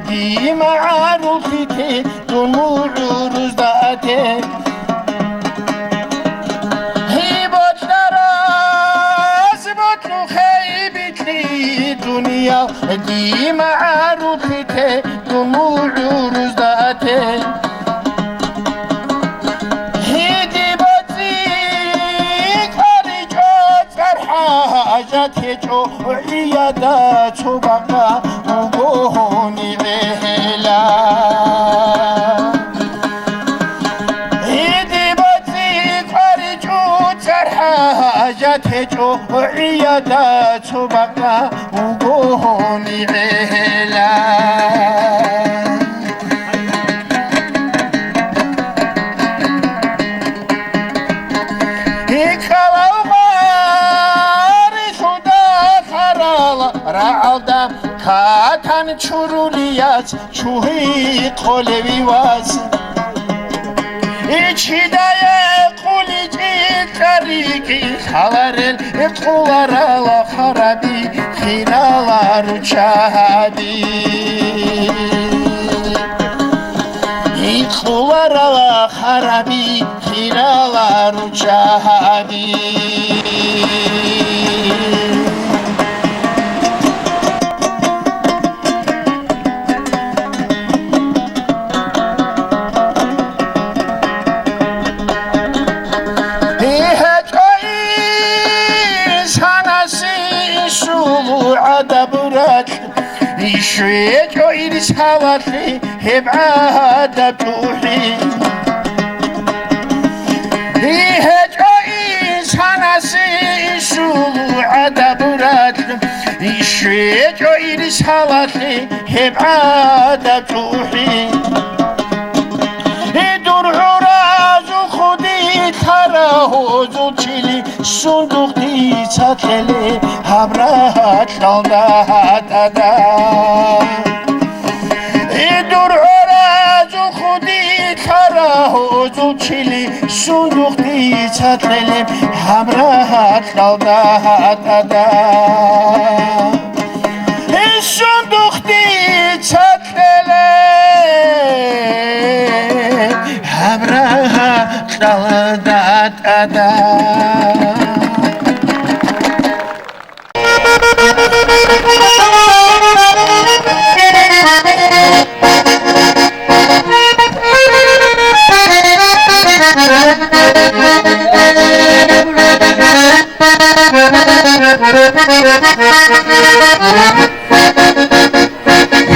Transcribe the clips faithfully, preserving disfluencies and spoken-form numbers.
Димагьарулъите дун мугӀрузда ате. Гьиботлъараз ботлъухъе битлъи дуниял, димагьарулъите дун мугӀрузда ате. Гьиди боцӀи къаричӀо, цӀар хӀажат гьечӀо, гӀияда цо бакъа бугони гӀела. Гьиди боцӀи къаричӀо, цӀар хӀажат гьечӀо, гӀияда цо бакъа бугони гӀела. Гьикъалав гъарилъуда харал рагӀалда катан чурулияс чугьи къолевивас. Ичидае къуличӀи кьарикӀи лъаларел къуларала хараби хирала руччаби. Къуларала хараби хирала руччаби. ГьечӀо инсанасе ишул гӀадаб ракь, иш гьечӀо ирсалалъе гьеб гӀадаб чӀухӀи. ГьечӀо инсанасе ишул гӀадаб ракь, иш гьечӀо ирсалалъе гьеб гӀадаб чӀухӀи. Дур гӀуразул худилъара гьозул чили, сундух дица кьелеб гьаб рагьалда гьатӀада. Дур гӀуразул худилъара гьозул чили, сундух дица кьелеб гьаб рагьалда гьатӀада. Сундух дица кьелеб гьаб рагьалда гьатӀада.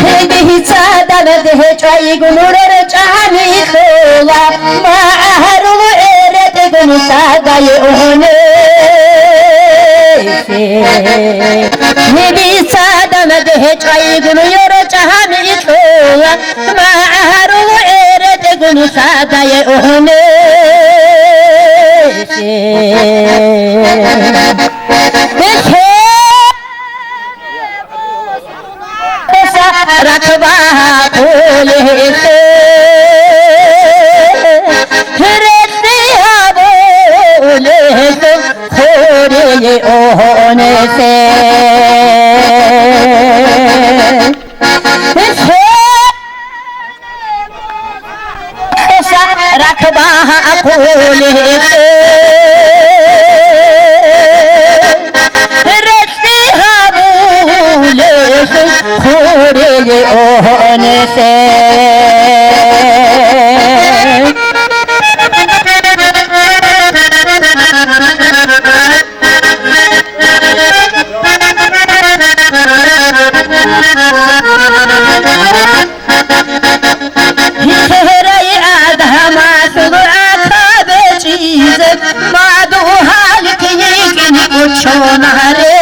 Гьеб гьицадана дехӀечӀвайигун рорчӀами лъола, магӀарул гӀеретӀегун сагае угьунесе. Гьеб гьицадана дехӀечӀвайигун рорчӀами лъола, магӀарул гӀеретӀегун сагае угьунесе. Ракба гьабулесе, гьересиябулесе, хурили онесе. Ракба гьабулесе, рецци гьабулесе, хурили онесе. Гьерай гӀадамалъул гӀатаб гьечӀизе, мадугьал ккиникӀин кӀочон гьаре.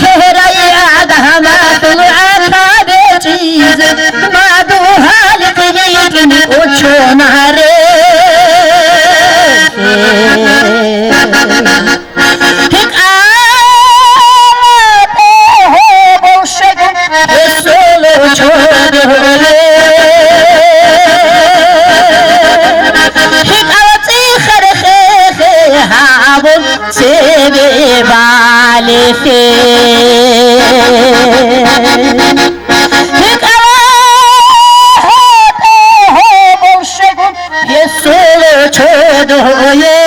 Гьерай гӀадамалъул гӀатаб гьечӀизе, мадугьал ккиникӀин кӀочон гьаре. Лъе. ГьикӀала гьатӀа гьоболщегун гьесул чодое.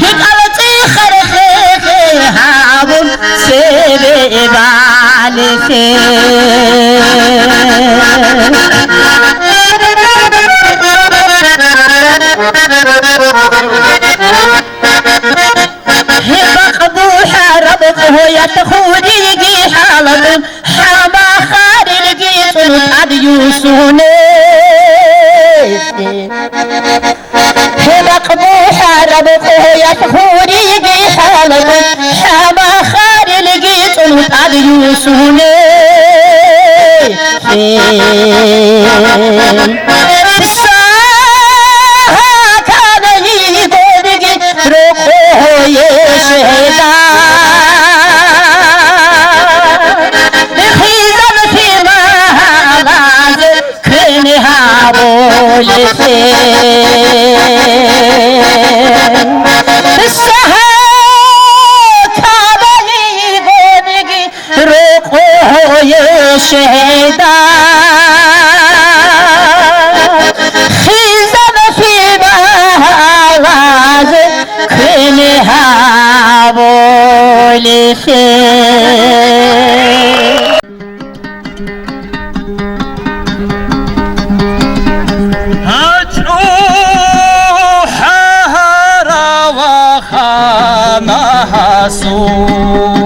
ГьикӀала цӀихархъе гьабун цебе балесе. Гьеб бакъ бухӀараб къоялъ хуриги хӀалакьун, хӀама харилги цӀун тӀад юсуне. Гьеб бакъ бухӀараб къоялъ хуриги хӀалакьун, хӀама харилги цӀун тӀад юсуне. Сахакана йигониги рокъое щеда. Хизан фималаз квене гьаболесе. Сахакана йигониги рокъое щеда, хизан фималаз квене гьаболесе. ГьачӀу хӀарава хана гьасула.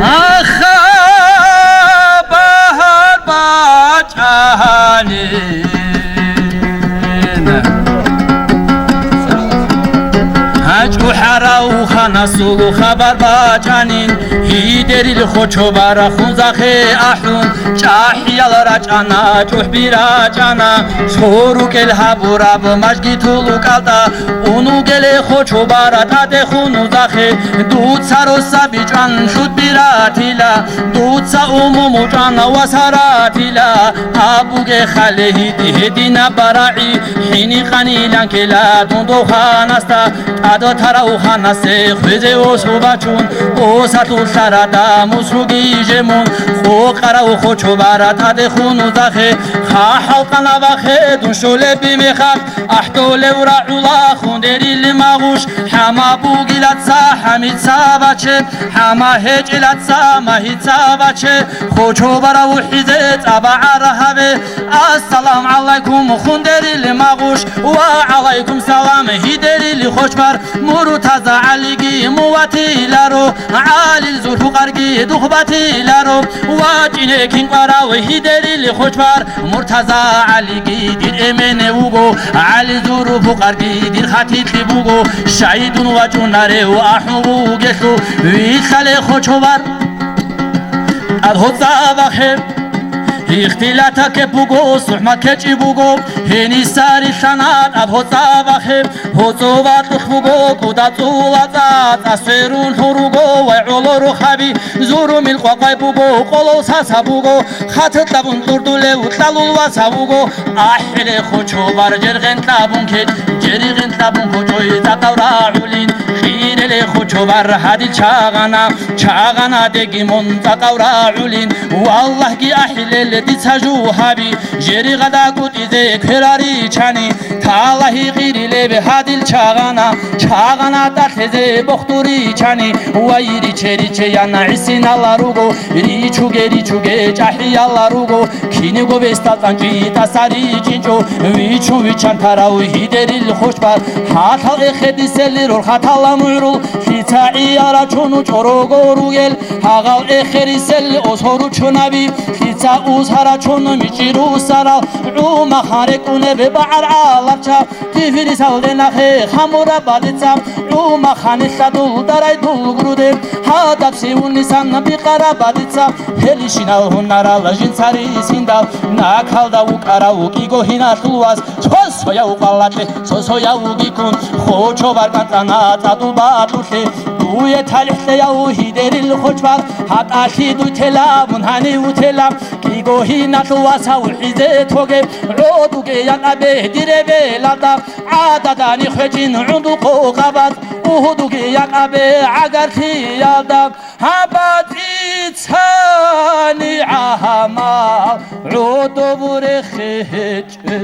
Аха багьар бачӀани. ГьачӀу хӀарав ханасул хабар бачӀанин, гьидерил хочо барахун захе ахӀун, чӀахӀиял рачӀана, чӀухӀби рачӀана, цо рукӀел гьабураб мажгитул кӀалтӀа, унугеле хочо бара тӀадехун захе, дуца росса бичӀван шудби ратила, дуца умуму чӀана ва саратила, абуге хале гьиди гьедина барагӀи, хӀини къанилан ккела дун дов ханасда, тӀад тарав ханасе хвезе осу бачун, осалъул лъарада мусуги жемун, къокъарав хочо бара тӀадехун захе, хъахӀал къана бахе дун щолеб бимехалъ, ахӀдолев рагӀула хундерили магъуш, хӀама бугилаца хӀамица баче, хӀама гьечӀелаца магьица баче, хочо барав хӀизе цӀабагӀара гьабе. Ассалам гӀалайкум, хундерил магъуш, ва гӀалайкум салам, гьидерил хочбар, Муртаза ГӀалиги муватиларо, ГӀалил Зулфукъарги духбатиларо, ва чӀине кинкъварав гьидерил хочбар, Муртаза ГӀалиги дир эмене вуго, ГӀали Зурфукъарги дир хатикьи буго, шайдун вачӀунарев ахӀун вугелъул, вилълъале хочо бар. ТӀад гьоцӀа бахе, ихтилатаке буго, сухӀмат кечӀи буго, гьениса рилълъана тӀад гьоцӀа бахе, гьоцӀо вакьулъ буго, кӀуда цӀула цӀа, цӀа сверун лъур руго, вай гӀоло рухаби, зурумил къвакъвай буго, къолов саса буго, хатӀ кьабун тӀурдулев кьалул васа вуго, ахӀеле хочо бар жергъен кьабун кеч, жергъен кьабун кочой цӀакъав рагӀулин, хиреле хочо бар гьадил чагъана, чагъана деги мун цӀакъав рагӀулин, валлагьги ахӀилел дица жу гьаби, жери гъада кӀутӀизе кверари чани, талагьи гъирилеб гьадил чагъана, чагъана тӀалъезе бохтури чани, вай риче-ричеян гӀисинала руго, ричуге-ричуге чӀахӀияла руго, кинего бесдал цӀанчӀи тӀаса ричӀинчӀо, вичун виччан тарав гьидерил хущбар, гьалъал эхедисели рорхатала мугӀрул, лъица гӀияра чуну чӀорого ругел, гьагъал эхерисели осору чунаби, лъица усара чуну мичӀи русарал, гӀумахъан рекӀунеб багӀар гӀаларча, Тифлисалде нахъе хамураб бадица, гӀумахъани лъадул дарай дул груде, гьадаб сивунисан бикъараб бадица, гьелищинал гьунарал жинцари синдал, накалда вукӀарав кӀиго гьиналъул вас, цо-сояв къвалакье, цо-сояв гикун, хочо баркӀан цӀана цӀадул батӀулъе, Уе талихӀлъеяв гьидерил хочбат, гьатӀалъи дуй телабун гьанив вутела, кӀиго гьиналъул васав хӀизе тоге, гӀодуге якъабе диребелалда, гӀададани хвечӀин гӀундухъо къабат, угьудуге якъабе гӀагарлъиялда, гьаб батӀицани гӀагьамал гӀодов рехечӀе.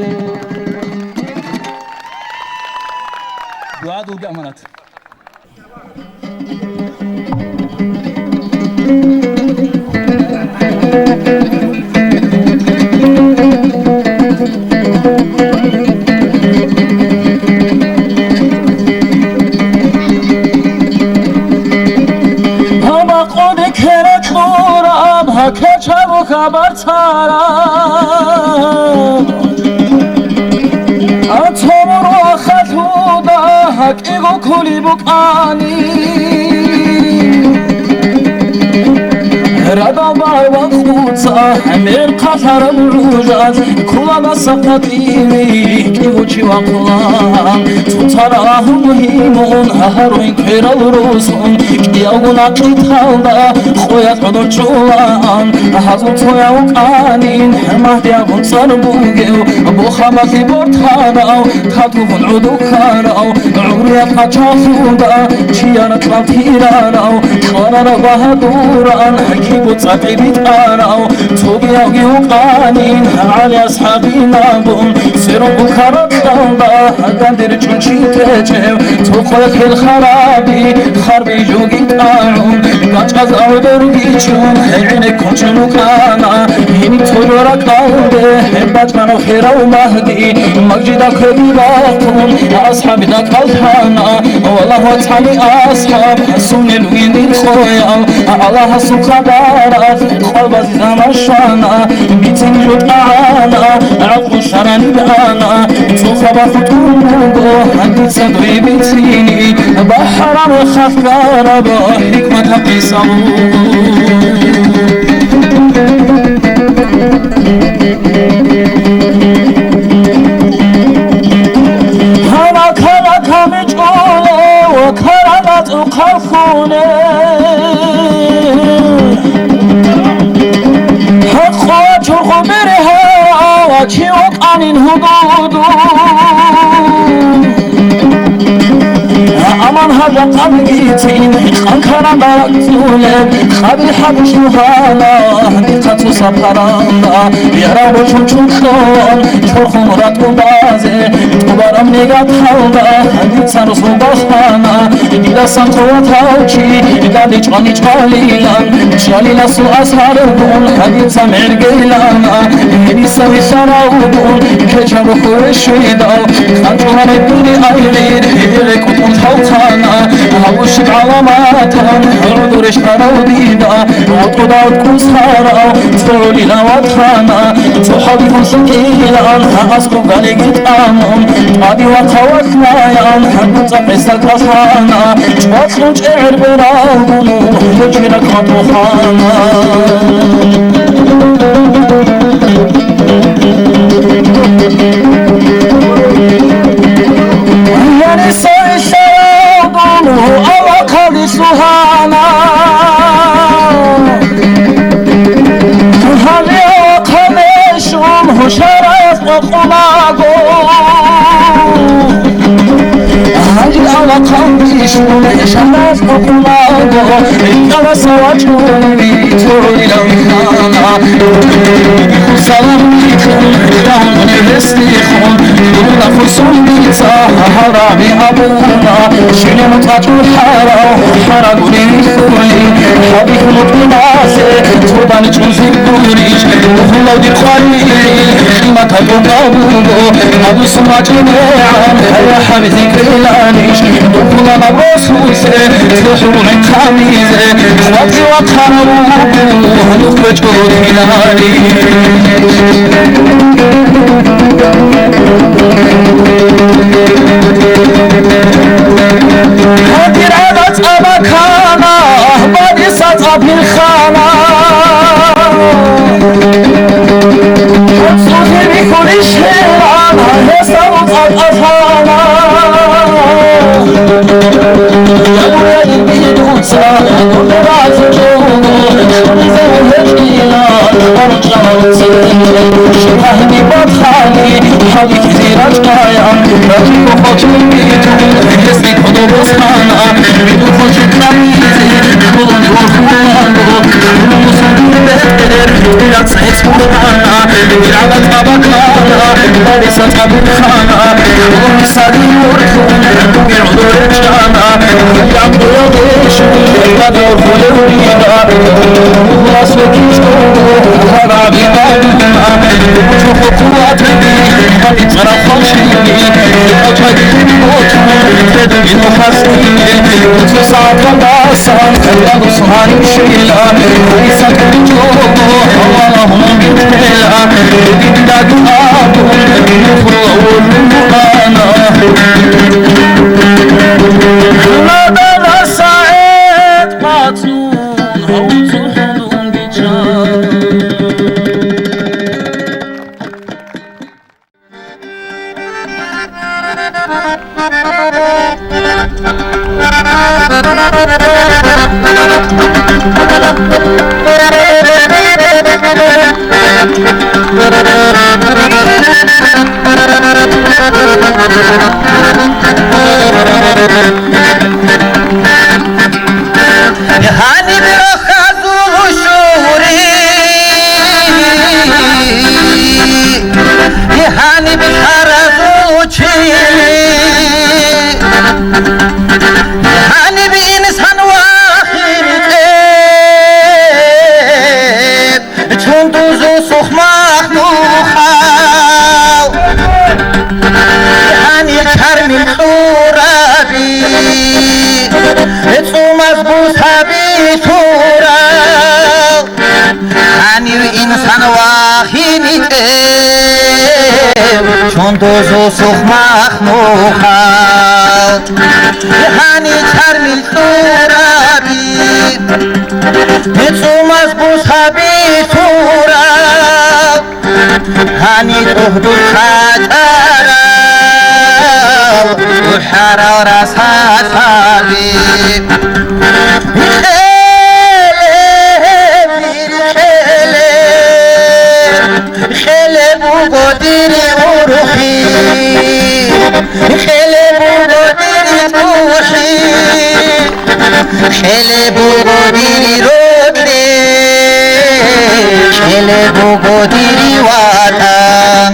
Дугьа дуги аманат. Гьаб къоде ккере кьураб гьа кечабу хабар цараб. Ацо муро халуда гьа кӀиго кколеб букӀани. Радал бай вахъуца гӀемер хъалараб гӀужал, кколаба сахъатине кӀиго чи вахъулан. Цоцара гьун гьимун гьарун кверал росун, кӀиявгун акъиталда къоялъ гӀодор чӀулан. Гьазул цояв вукӀанин, магьдияб цӀар бугев, бохамалъи бортарав, татугун гӀодухьарав, гӀуриял пачалъуда чияр кьалтирарав, кьарарав багьадуран, кибу цӀакъи битӀарав, цогиявги вукӀанин, ГӀали асхӀабинабун, сверун бухаракьалда, гьадандер чӀун чи течӀев, цо къоялъ гьел хараби, харби жоги тӀагӀун, гачӀаз гӀодор бичӀун, гӀенеккун чӀун вукӀана, гьениб цо жо ракӀалде, гьеб бачӀана херав Магьди, масжидалъ квеги бахъун, асхӀабида кӀалъана, валагь вацӀцӀали асхӀаб, сунел вугин дир къояв, Аллагьасул хабаралъ къо базе заман щвана, бицин жо тӀагӀана, гӀакълу щварани бегьана, цо хабар хутӀун буго, гьадица дуе бицини, бахӀараб хъалкъараб хӀикматаб къисаб. Гьана кара ками чӀолев, кара мацӀухъалхунев. ХӀакъ ва чорхол бергьав чи вукӀанин гьудуду. Аман гьаб жакъа бицин, къанкаран бацӀцӀулеб, къаби хӀабуш бугьана, дихъа цо сапаралда, ярав бочун чукьон, чорхол ратӀубазе, тӀубараб негаталда, дица русул бахана, дидасан къуватав чи, дали чӀвани чӀвалилан, чӀвалиласул асаргун, дица мергелана, гьениса вилълъаравгун, кечабухъ вещуйдал, къанчӀулари дуни айгъир, гьеб рекӀутӀун тавхъана, гьабушиб гӀаламатан, гӀодорищ гьарав дида, ватӀуда ваткӀун сарав, цо гӀолила ватхана, цо хӀалбихьун лъикӀилан, аскӀоб галиги тӀамун, тӀаде вахъа вахънаян, гьанкӀуца гьесда кӀалъана, чӀвалъун чӀегӀер бералгун, гьечирак ватухъана. Гьари сай лъаялдун гьуа вахъалде лъугьана. Гьари вахъалде щун гьушарав къокъунаго. Гьари вахъалде щун гьушарав къокъунаго. Рикъараса вачӀун витӀурила вихьана. Салам алейкум, Рамзан Рестихун, дуна хусун дица гьараби абуна, щвеле мутӀачӀул хӀарав, хӀарагури вихьули, хӀаби хьунут миназе, цо бани чӀунзир гурищ, духулав дир къварили, къиматаб буго, абусун вачӀинегӀан, хӀая хӀаби зикриланищ, духулаб росусе, цо хӀурмат камизе, хватӀи вахъарав вуго, нух квечӀо кинари. Гьадир гӀадат цӀа бакана, гьабариса цӀа пирхана. ХӀуцӀуги бихьулищ гьелан, гьесда цӀа кӀалъана. Ягуя илбиду Гьаниб рахазул щугьри, гьаниб харазул чили, гьаниб инсан вахиркье. Чундузул сухмахъ нухал, гьанир чармил кьураби, цӀумаз бусаби лъурал, гьанир инсан вахиникъе. Чундузул сухмахъ нухал, гьанир чармил кьураби, цӀумаз бусаби лъурал, гьанир тӀугьдул хъачӀарал, ухӀарал расатаби. Хеле, хеле, хеле буго дири урухи, хеле буго дири тӀухӀи. Хеле буго дири рокьи, хеле буго дири ватан.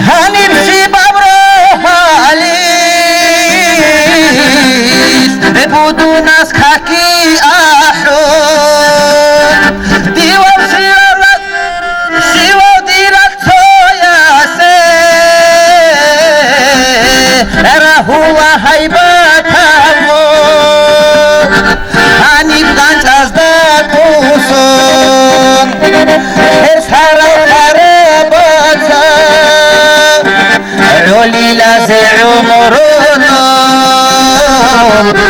Гьаниб щибаб рогьалилъ будунас каки ахӀун, дивав щивав, щивав дирал цоясе рагьула гьайбаталъун. Гьаниб ганчӀазда ккусун, гьерсарал харабаца, гӀолилазе гӀумруно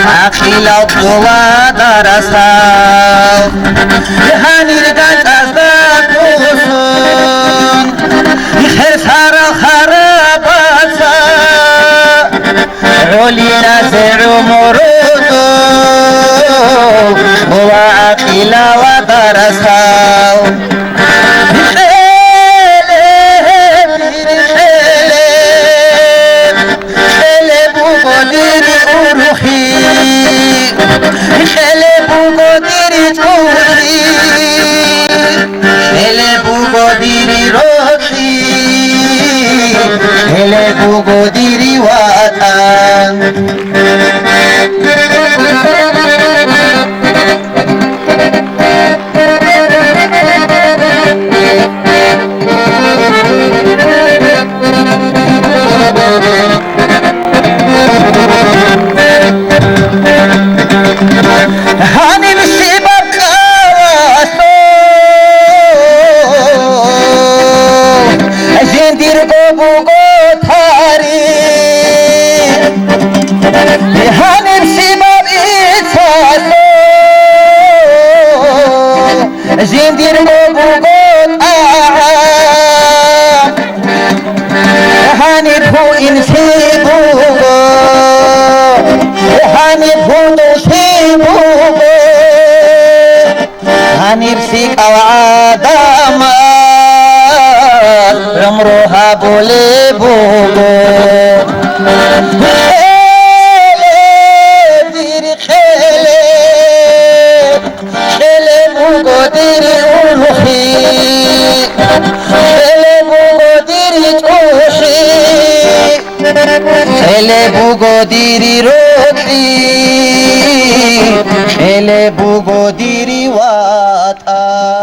гӀакъилал кьола дарасал. Гьанир ганчӀазда ккусун, гьерсарал харабаца, гӀолилазе гӀумруду кьола гӀакъилала дарасал. Хеле, хеле, хеле буго дири урухи, хеле буго дири чӀухӀи. Хеле буго дири рокьи, хеле буго дири ватан. Гьаниб щибаб кӀалалъул, жиндирго Жиндирго буго тӀагӀам, гьаниб гьуинлъи буго, гьаниб гьудуллъи буго, гьаниб лъикӀал гӀадамал гӀумру гьабулеб буго. Хъеле, дир хъеле, хъеле буго дир урухӀи, хъеле буго дир чӀухӀи, хъеле буго дир рокьи, хъеле буго дир ватӀан.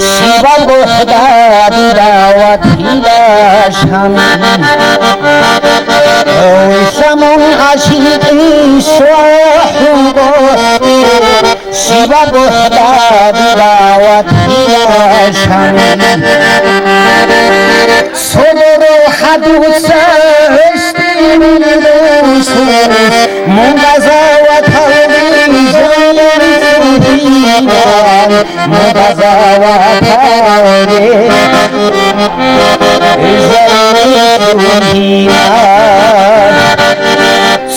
Щибаб гьуда дуда ва дила шан. Содоро хадуца гьестинил русус, мугазава талги жайнан сухинан, мугазава талги жайнан сухинан.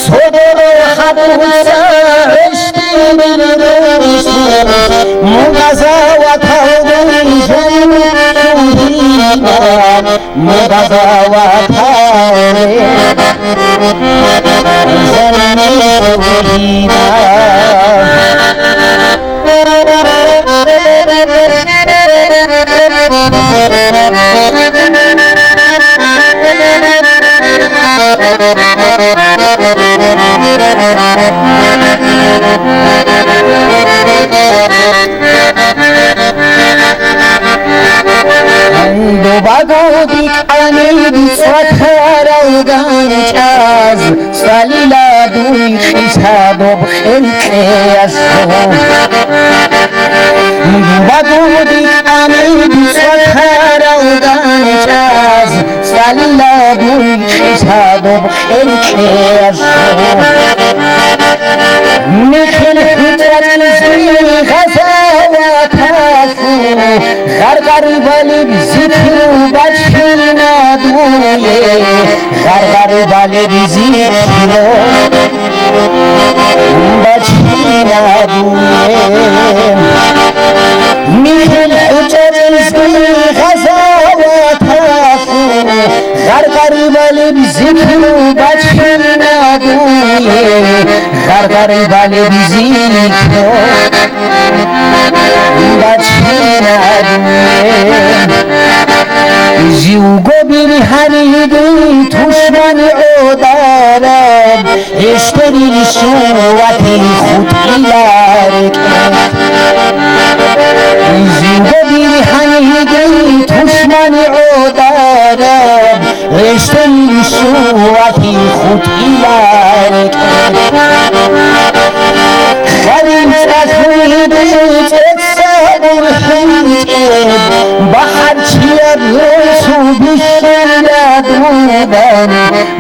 Содоро хадуца гьестинил русус, мугазава талги жайнан сухинан, мугазава талги жайнан сухинан. Добаго дикъани цӀватарал ганчӀаз, цӀалила дуй хъисадуб кьенкьеялъул. Добаго дикъани цӀватарал ганчӀаз, цӀалила дуй хъисадуб кьенкьеялъул. Михьил хӀутӀа кьизги гъазаваталъул, гъаргъариб балеб зикру бачина дуе, гъаргъариб балеб зикру бачина дуе. Михьил хӀутӀа кьизги гъазаваталъул, гъаргъариб балеб зикру бачина дуе, гъаргъариб балеб зикру бачина дуе. Живго биргьаниги тушмани гӀодараб, гьестерил суватил хутӀила рекӀелъ. Живго биргьаниги тушмани гӀодараб, гьестерил суватил хутӀила рекӀелъ. Харин цӀалъуги цӀеца гурхӀинчӀеб, бахӀарчияб росу бихьила дуда,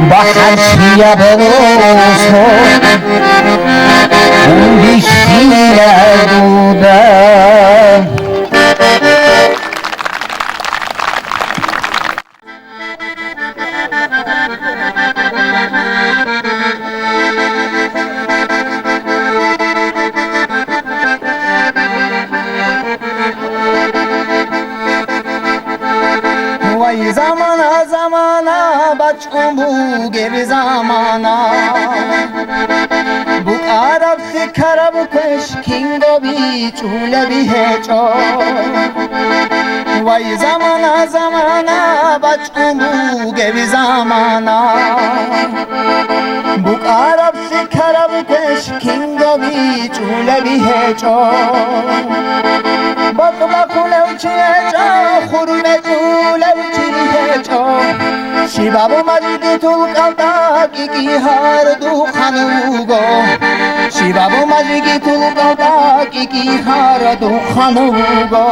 бахӀарчияб росу бихьила дуда. Вай, замана, замана, бачӀун бугеб замана. Букъараб хъикараб квеш кинго бичӀчӀулеб гьечӀо. Вай, замана, замана, бачӀун бугеб замана. Букъараб хъикараб квеш кинго бичӀчӀулеб гьечӀо. Бакъ бахъулев чи гьечӀо, хур бечӀулев чи гьечӀо. Щибаб мажгитул кӀалда кӀикӀи гьардухъан вуго. Щибаб мажгитул кӀигьарадухъан вуго.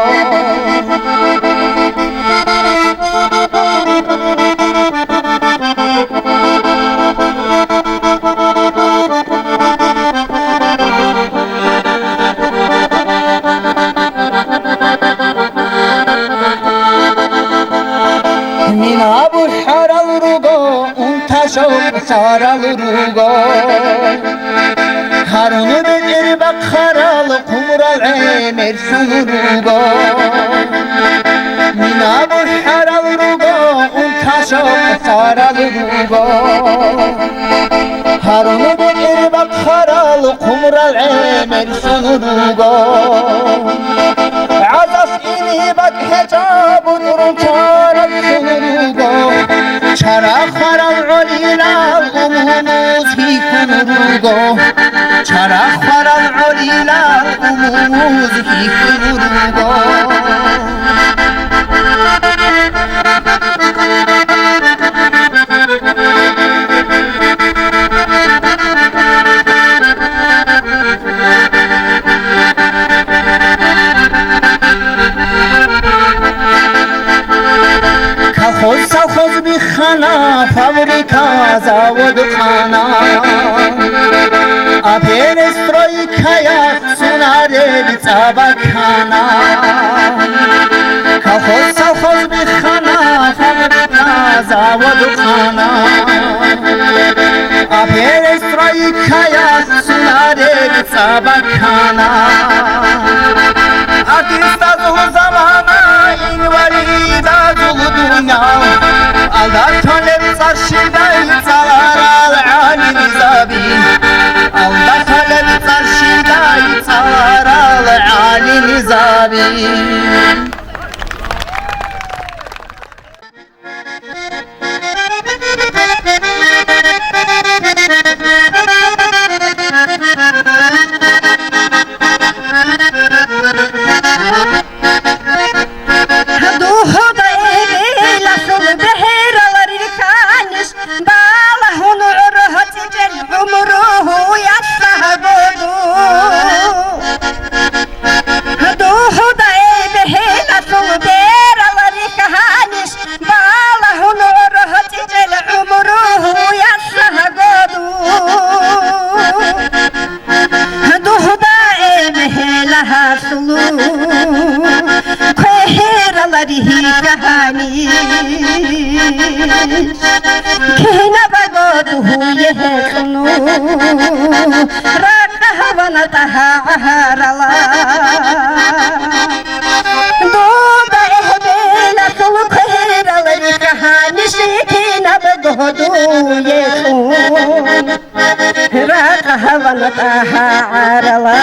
Мина бухӀарал руго, унташал царал руго. Гьарун бетӀер бахъарал хъумрал гӀемер сун руго. Мина бухӀарал руго, унташал царал руго. Гьарун бетӀер бахъарал хъумрал гӀемер сун руго. ГӀазас Ини бакӀ гьечӀо бутӀрул чараб сун руго, чарахъ хварал гӀолилал умумуз гьихьун руго, чарахъ хварал гӀолилал умумуз гьихьун руго. Колхоз, совхоз биххана, фабрика, завод хъана. А перестройкая сунарел цӀа баккана. Колхоз, совхоз биххана, фабрика, завод хъана. А перестройкая сунарел цӀа баккана. Артистазул замана, инвалидазул дунял. Алда толеб цӀар щибдай цӀаларал гӀалимзаби. Алда толеб цӀар щибдай цӀаларал гӀалимзаби. Дугьуда эбелалъул бегьерал рихьанищ, балагьун гӀоргьоцӀичӀел гӀумру гьуялъа гьабуду. Дугьуда эбелалъул берал рихьанищ, балагьун гӀоргьоцӀичӀел гӀумру гьуялъа гьабуду. Дугьуда эбелалъул квегьерал рихьанищ, кинабго дугьуе гьекъну, ракӀ гьавана ТӀагьа гӀарала. Дуда эбелалъул квегьерал рихьанищ, кинабго дугьуе гьекъну, ракӀ гьавана ТӀагьа гӀарала.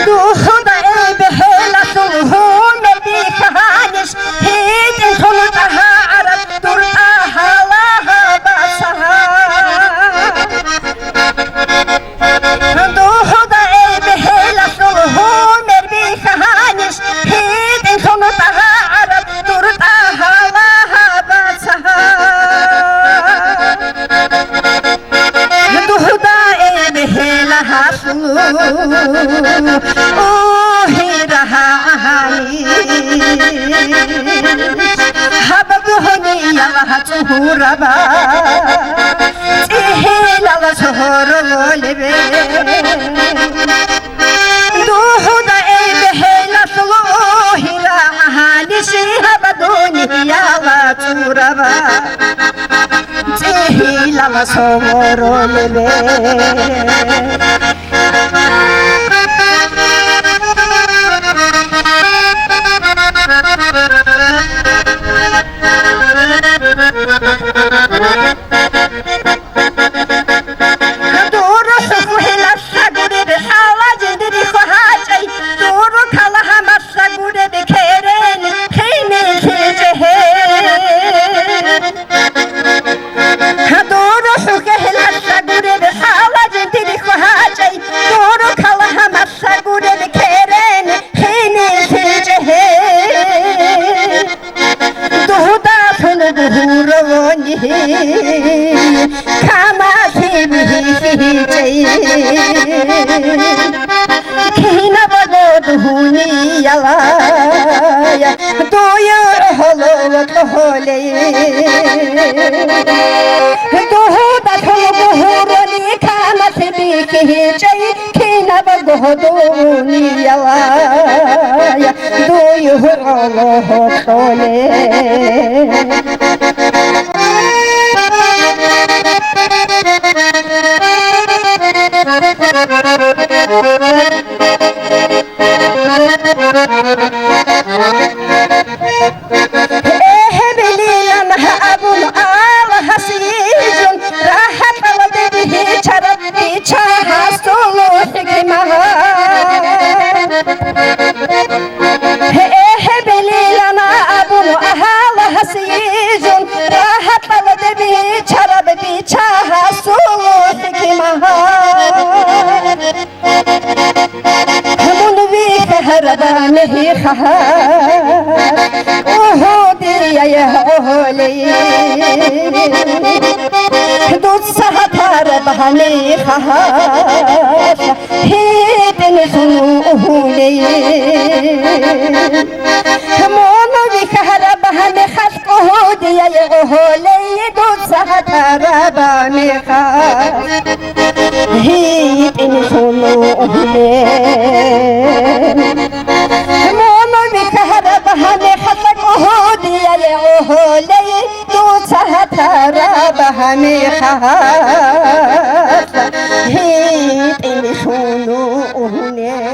Дугьуда эбелалъул гьумер бихьанищ, гьитӀинлъун ТӀагьа гӀараб дур ТӀагьала гьаб бацагьа. Дугьуда эбелалъул гьумер бихьанищ, гьитӀинлъун ТӀагьа гӀараб дур ТӀагьала гьаб бацагьа. Дугьуда эбелалъул угьи рагьанищ, гьаб дугьуниял гьа цӀугьураба, цӀигьилал согьоролебе. Дугьуда эбелалъул угьи рагьанищ, гьаб дунияла цӀугьураба, цӀигьилал согьоролебе. Дур хӀухьу гьелалъа гуреб хӀала жиндир хьвагьачӀай, дур калагьа малъа гуреб керен хинилъи жегье. Дур хӀухьу гьелалъа гуреб хӀала жиндир хьвагьачӀай, Кинабго дуниялая дуе гӀоло кьолей. Дугьудалъун гурони камалъ бихьичӀей, кинабго дуниялая дуе гӀоло кьолей. Гьебилилан абун Аллагьас йижун, рахӀаталде бичараб бича гьасул хӀикмат. Гьебилилан абун Аллагьас йижун, рахӀаталде бичараб бича гьасул хӀикмат. Мун вихьараб мехалъ, ГӀухудияй гӀолей, дуца гьатараб мехалъ, гьитӀинлъун угьулей. Мун вихьараб мехалъ, ГӀухудияй гӀолей, дуца гьатараб мехалъ, гьитӀинлъун угьулей. Мун вихьараб мехалъ, ГӀухудияй гӀолей, дуца гьатараб мехалъ, гьитӀинлъун угьулей.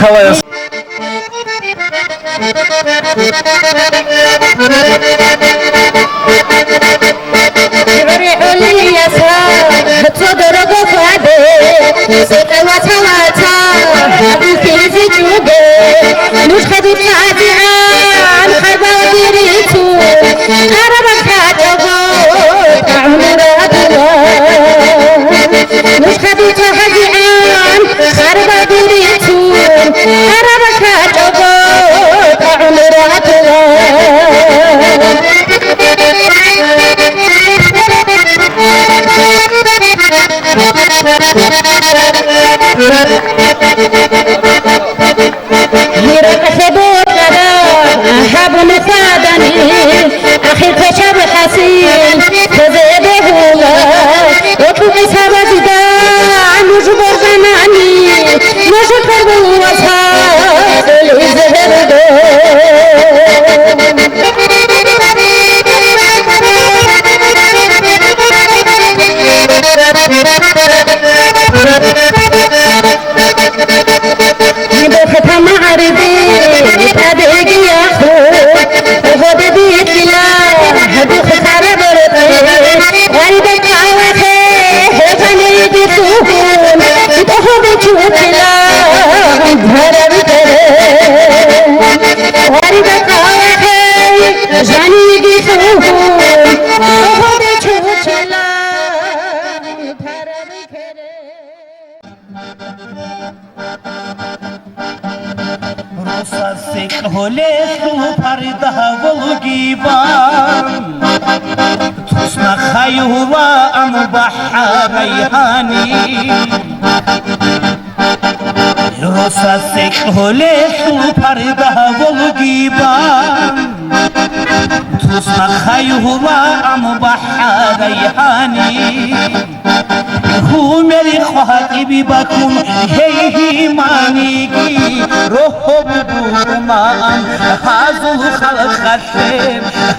Алаяс. Гьиракьалъе бокьараб гьабун хадани, ахир квешаб хӀасил ккезе бегьула. Отлъукъи сабазда нуж борзанани, нуж хӀурбулваса элизе гьерде. Духъ тамагӀариде тӀадегияхъу, гъоде бихьила, духъ хараб рекъе, гъайда ккалахъе, гьеб гьаниб бихьухъун, тӀохӀоби чучила, гьараб тере. Гъайда ккалахъе, жаниб бихьухъун, тӀохӀоби чучила, гьараб тере. Росасе кьолелъул парда волгибан, туснахъ гьаюлаан бахӀарай гьаниб. Росасе кьолелъул парда волгибан, туснахъ гьаюлаан бахӀарай гьаниб. Гьумер къватӀибе бакун гьей гьиманиги рогьоб букӀунаан гьазул халкъалъе,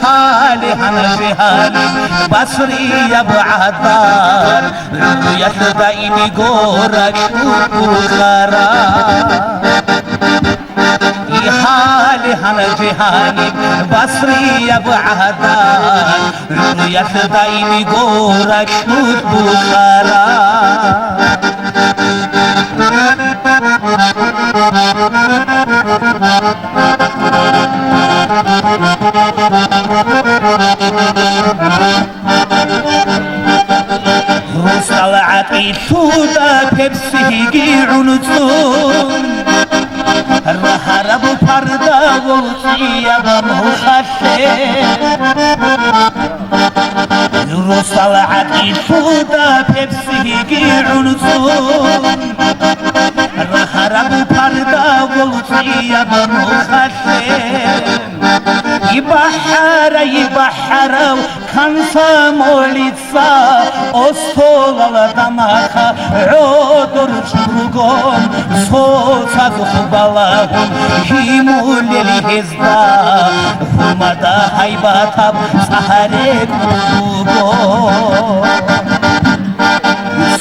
гьале гьанже гьаниб басрияб гӀадар, гӀумруялъ даимиго ракьулъ бухара. Гьале гьанже гьаниб басрияб гӀадар, гӀумруялъ даимиго ракьулъ бухара. Росдал гӀатӀилъуда пепсиги гӀуцӀун, рагьараб парда волцӀияб мухъалъе. Росдал гӀатӀилъуда пепсиги гӀуцӀун, рагьараб парда волцӀияб мухъалъе. ИбахӀарай, бахӀарав комсомолец Ца остолалда маха гӀодор чӀуругон, цоцазухъ балагьун гьимулел гьезда, гьумада гьайбатаб цӀа рекӀун буго.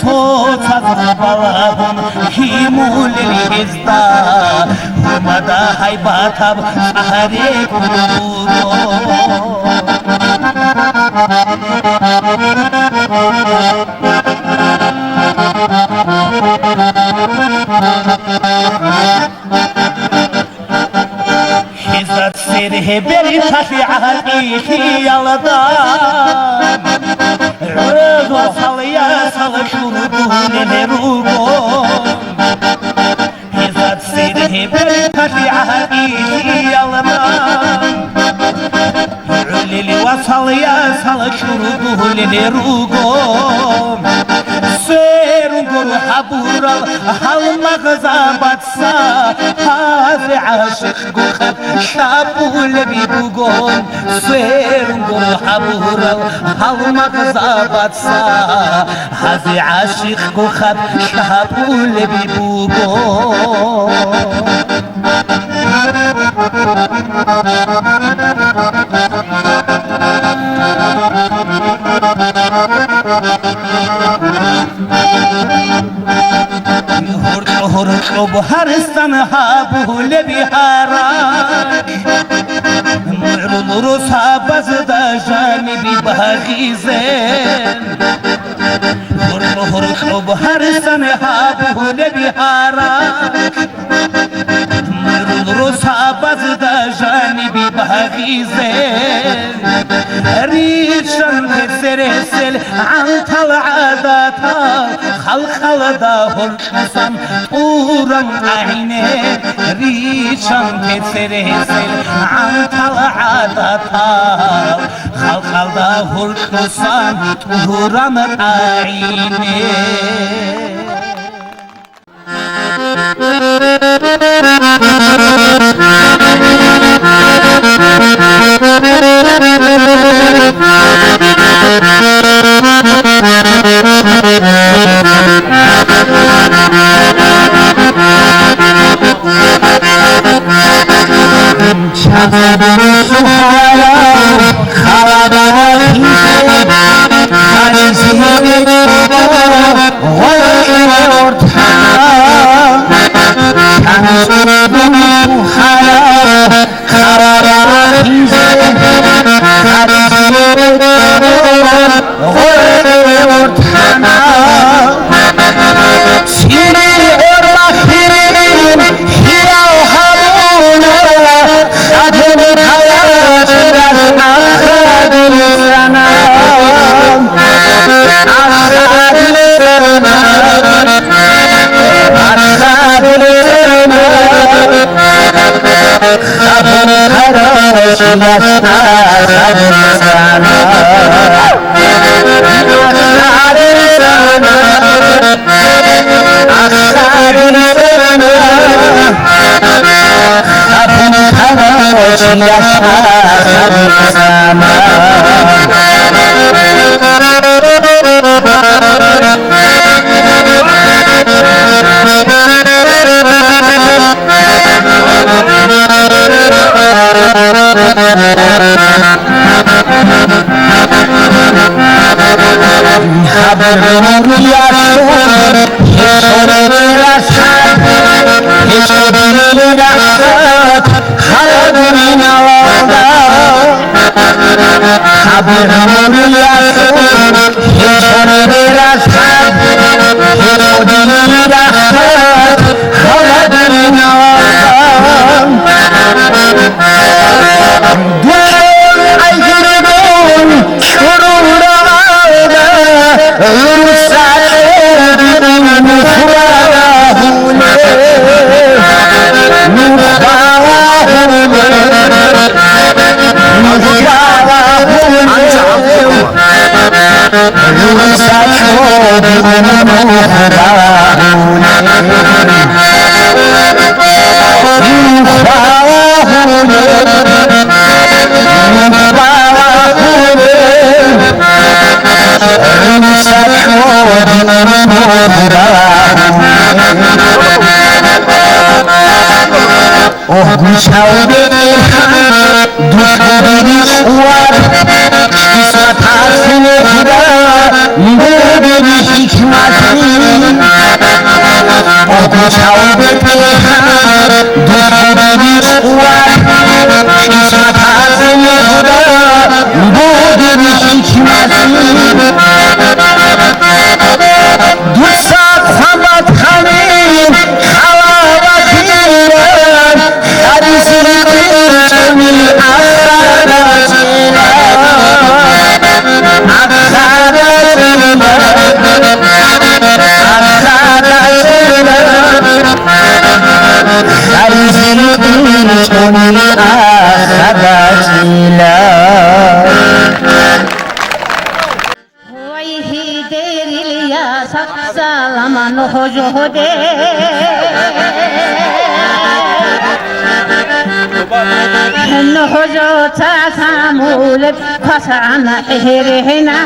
Цоцазухъ балагьун гьимулел гьезда, гьумада гьайбатаб цӀа рекӀун буго. Гьезда церегье берталъи гӀатӀилъиялда, гӀодо цал-ясал чурдулел руго. Гьезда церегье берталъи гӀатӀилъиялда, гӀолел ва цал-ясал чурдулел руго. Сверун гуро гьабурал гьалмагъзабаца, гьазе гӀашикъ гохаб лъабулеби буго. Сверун гуро гьабурал гьалмагъзабаца, гьазе гӀашикъ гохаб лъабулеби буго. Гьоркьо-гьоркьоб гьарсан гьабулеб гьаракь, мугӀрул росабазда жаниби багъизе. Гьоркьо-гьоркьоб гьарисан гьабулеб гьаракь, мугӀрул росабазда жаниби багъизе. Риччан тецересел гӀантал гӀадатал, халкъалда гьоркьосан тӀуран къагӀине. Риччан тецересел гӀантал гӀадатал, халкъалда гьоркьосан тӀуран къагӀине. Огучав бетӀерхан, духъ бери чӀвар, кисматалъулеб худа, бугеб хӀикматги. Огучав бетӀерхан, духъ бери чӀвар, кисматалъулеб худа, бугеб хӀикматги. Дуца хъван батани, хала батила, гьаризе рикӀкӀунел ахадачила, ахадачила, ахадачила, гьаризе рикӀкӀунел ахадачила. Вай, гьидерил ясахъ саламан гьожоде. Гьожоца самулеб квасана гьерихӀина.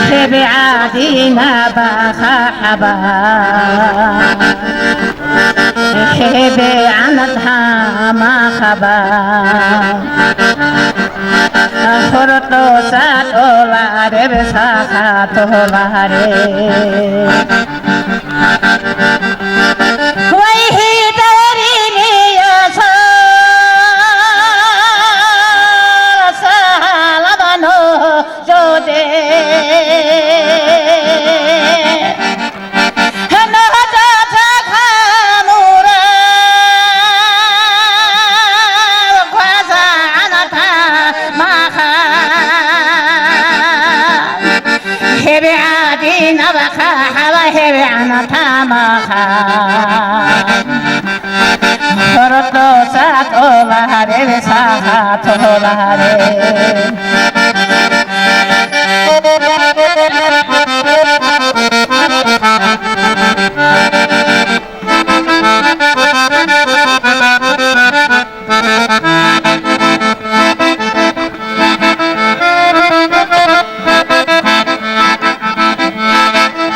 Хебе гӀадина баха хӀаба. ХӀебегӀанат гьама хабар, хуртӀуса тӀолареб саха толаре. Гьоркьоса тӀолареб сахат толаре.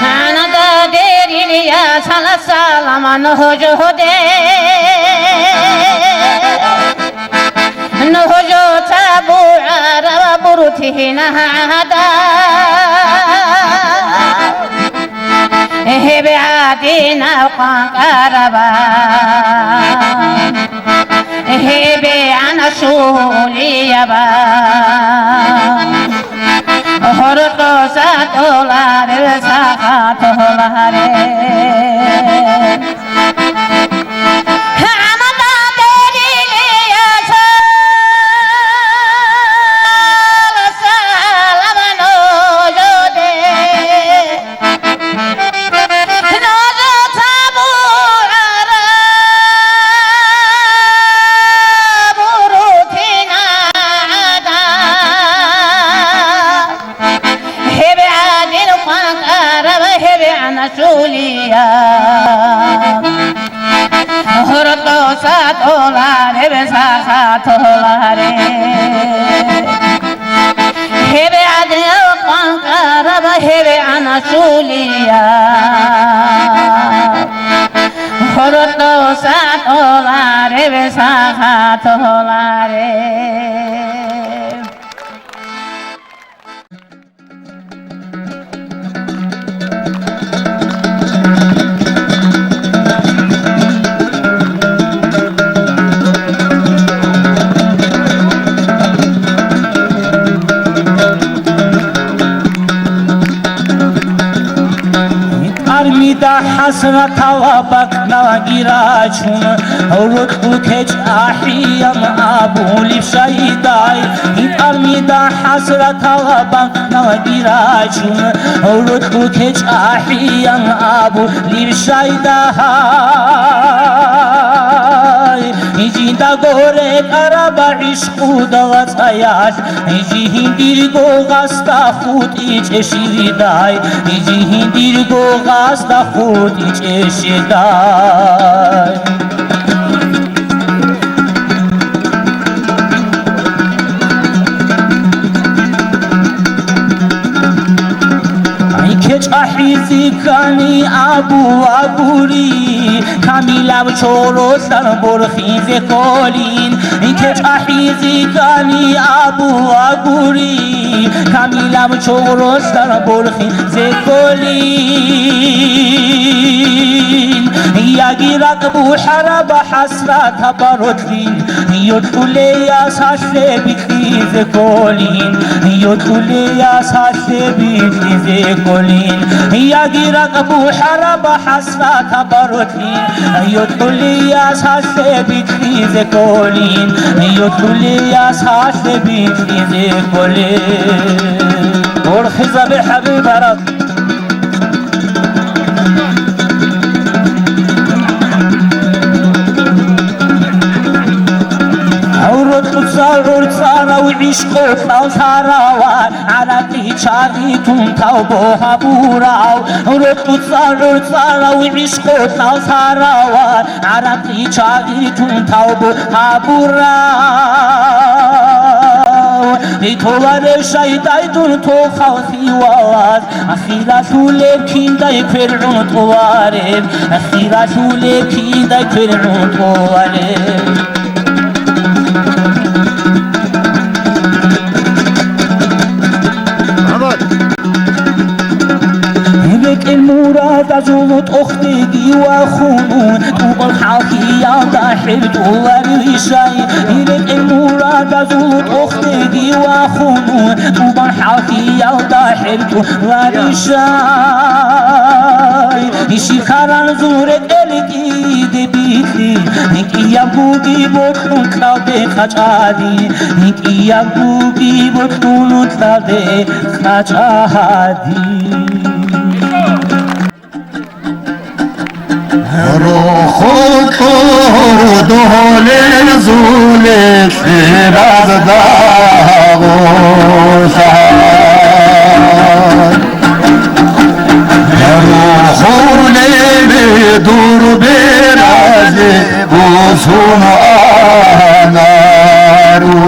Гьанада дерилия саласалама нужуде. Нужуца бугӀараб бурутина гьада. Гьеб гӀадинаб къванкъараба. Гьебегьан щулияб, гьоркьоса тӀолареб сахат толаре. ГӀамада дерилиясал салам нужуде. Нужуца бугӀараб бурутина гӀада. Гьеб гӀадин къванкъараб, гьеб гӀана щулияб. Гьоркьоса тӀолареб сахат толаре. Гьеб гӀадин къванкъараб, гьеб гӀана щулияб. Гьоркьоса тӀолареб сахат толаре. Армида хӀасратала бакӀ Наги рачун, рокьул кечӀ ахӀиян абулеб шайдай, гьитӀармида хӀасратала бакъ наги рачун, рокьул кечӀ ахӀиян абулеб шайдай. Жиндаго рекӀараб гӀишкъуда вацӀаялъ, жиндирго гъасда хутӀичӀеб щибдай, жиндирго гъасда хутӀичӀеб щибдай. КечӀ ахӀизе ккани абула гури, камилаб чоролъан борхизе кколин. КечӀ ахӀизе ккани абула гури, камилаб чоролъан борхизе кколин. Яги ракӀ бухӀараб хӀасратаб баролъин, йокьулеяс гьалъе бикьизе кколин, йокьулеяс гьалъе бикьизе кколин. Яги ракӀ бухӀараб хӀасратаб баролъин, йокьулеяс гьалъе бикьизе кколин, йокьулеяс гьалъе бикьизе кколин. Борхизабе хӀабиб гьараб. Гьаврокьуца гӀурцӀарав гӀишкъу кьаллъараван, гӀаракьи чагъи тун тавбу гьабурав. Гьаврокьуца гӀурцӀарав гӀишкъу кьаллъараван, гӀаракьи чагъи тун тавбу гьабурав. Толарев шайдай дун тохал хьивалаз, ахиралъулеб киндай квер гӀунтӀулареб, ахиралъулеб киндай квер гӀунтӀулареб. БетӀер мурадазул тӀохьдеги вахун, тӀубал хӀалхиялда хӀертӀуларищай. БетӀер мурадазул тӀохьдеги вахун, тӀубал хӀалхиялда хӀертӀуларищай. Иши харанзул ретӀел кӀиде бихьи, кӀиябгоги бокьун кьалде къачӀади, кӀиябгоги бокьун кьалде къачӀади. Рохо кьур долезулел разда гъоса. Рохулеб дур беразе босун анару.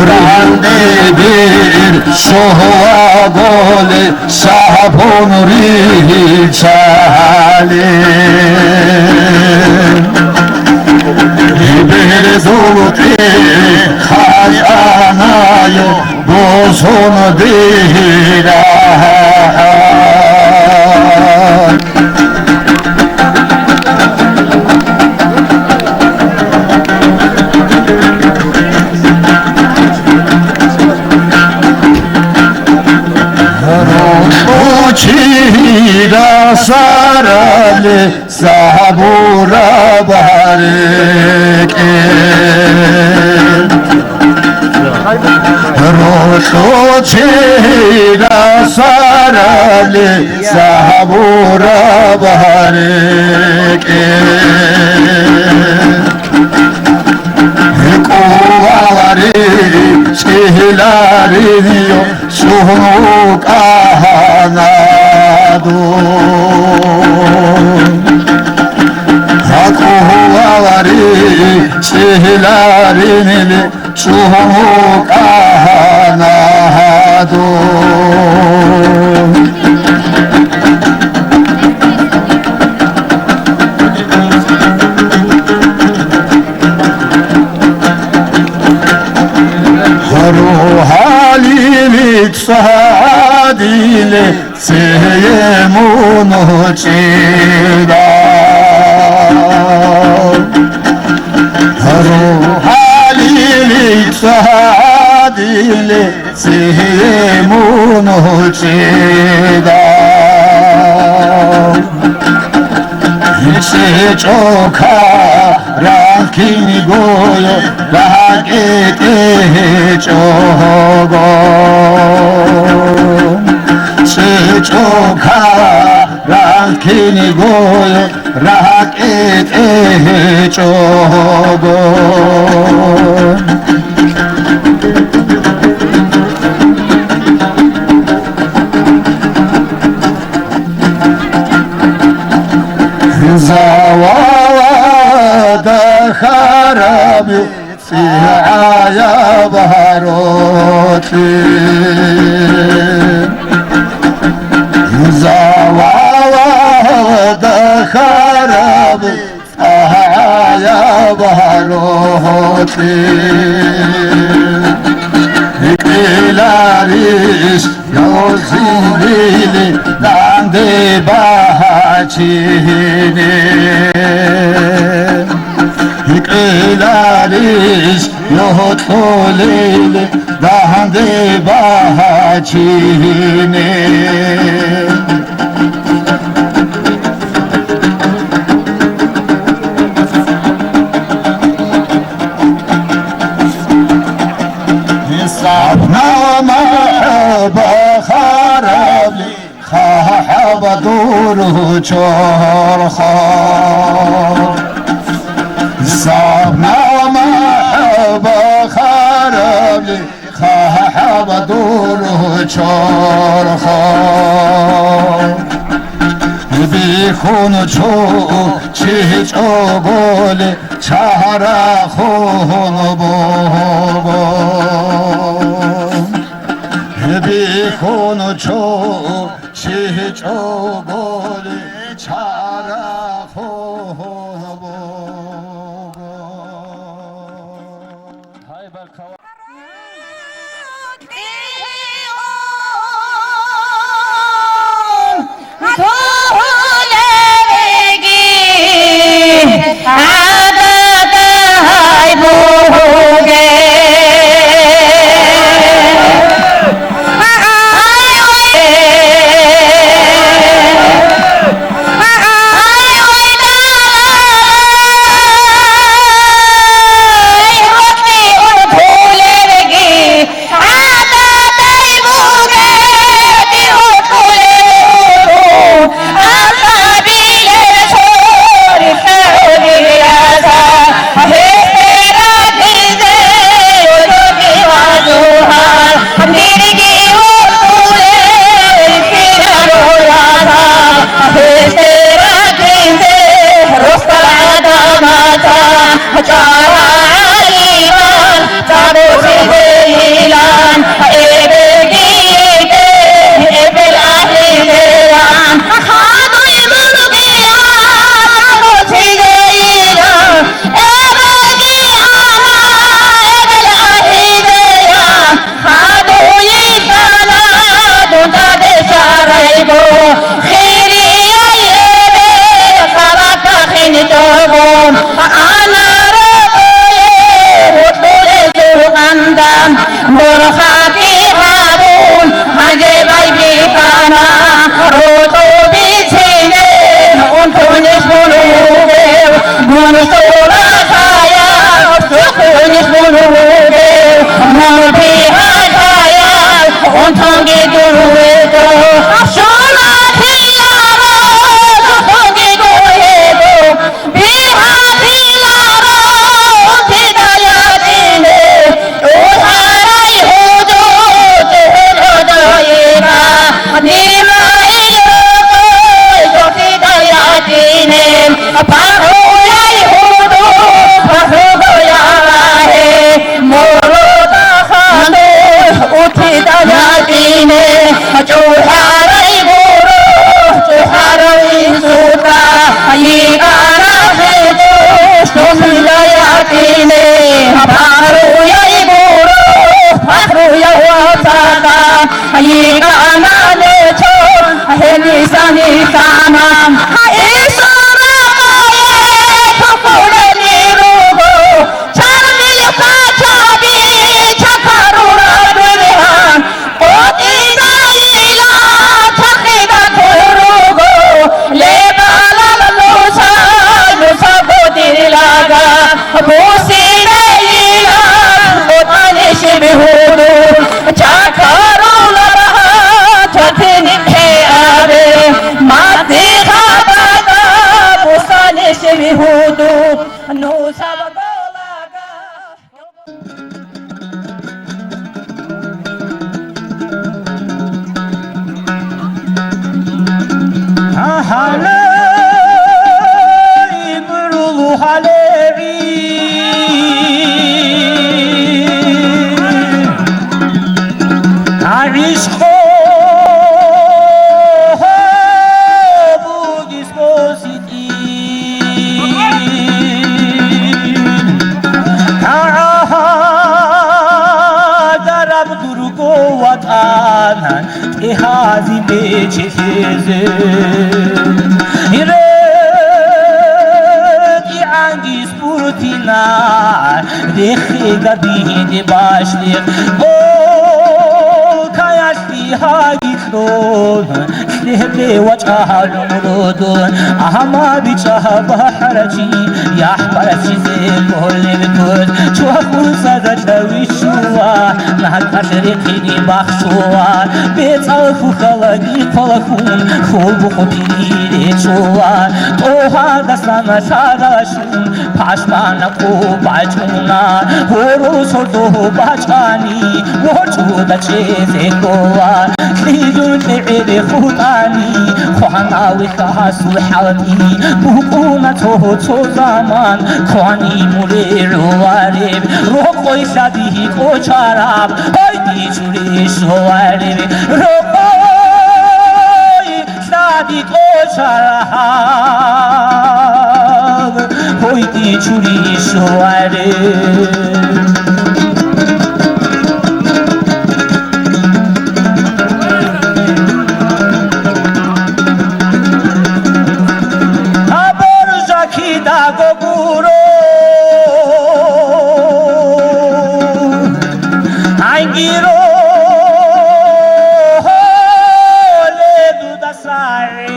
Рандебир шогьа голе сабун ричале. БерзултӀе хатӀанайо босун дирагьа. Рокъо чиясарали сабураб гьарекӀе. Рокъо чиясарали сабураб гьарекӀе. Кьулари чӀилариньо сунукъа гьанадун. Кьулари чӀиларинили сунукъа гьанадун. Рухьалили цадиле цее мун чӀеда. Рухьалили цадиле цее мун чӀеда. ЧӀечӀока рахъинигойо рагьакӀетӀе гьечӀого. ЧӀечӀока рахъинигойо рагьакӀетӀе гьечӀого. Завалда хараби цӀигӀаяб гьаролъи. Завалда хараби ТӀагӀаяб гьаролъи. Кьеларищ гьозилили данде багьачине? Кьеларищ гьозилили данде багьачине? Сабна махӀаба харабли, хахӀаба дур чорхо. Сабна махӀаба харабли, хахӀаба дур чорхо. Бихьун чӀу чи чӀоголи чарахун буго. Бихьун чӀу чи чӀоголи чарахун буго. Гьале гӀумру лугьалеб гӀишкъу бугес боситӀин. ГӀагьадараб дурго ватӀан тӀегьази бечелъизе. РетӀигӀанги спортина, рехе габиде башлихъ, полкаялъги гьагилъун, лъебе вачӀа гьалмурудун, амма бичӀа бахӀарачи, яхӀбарачизе кколеб куц, чвахун садакъа виччула, накӀкӀалъ рехине бахчула, бецӀал хухалаги хъвалахун, хьул бухъутири речӀула, тӀогьадасан лъаралъ пашмана къо бачӀуна, гьору сордо бачӀани, ворчӀуда чӀезе ккола. Лъидун кьегӀеде хутӀани, хъвана вехасул хӀалтӀи, букӀуна цо-цо заман, квани муре рулареб, рокъой лъади кӀочараб, гьойги чури щолареб, рокъой лъади кӀочараб, гьойги чури щолареб. Гьаб боржа кидаго гуро, гьангиро гьоле дуда сагӀет.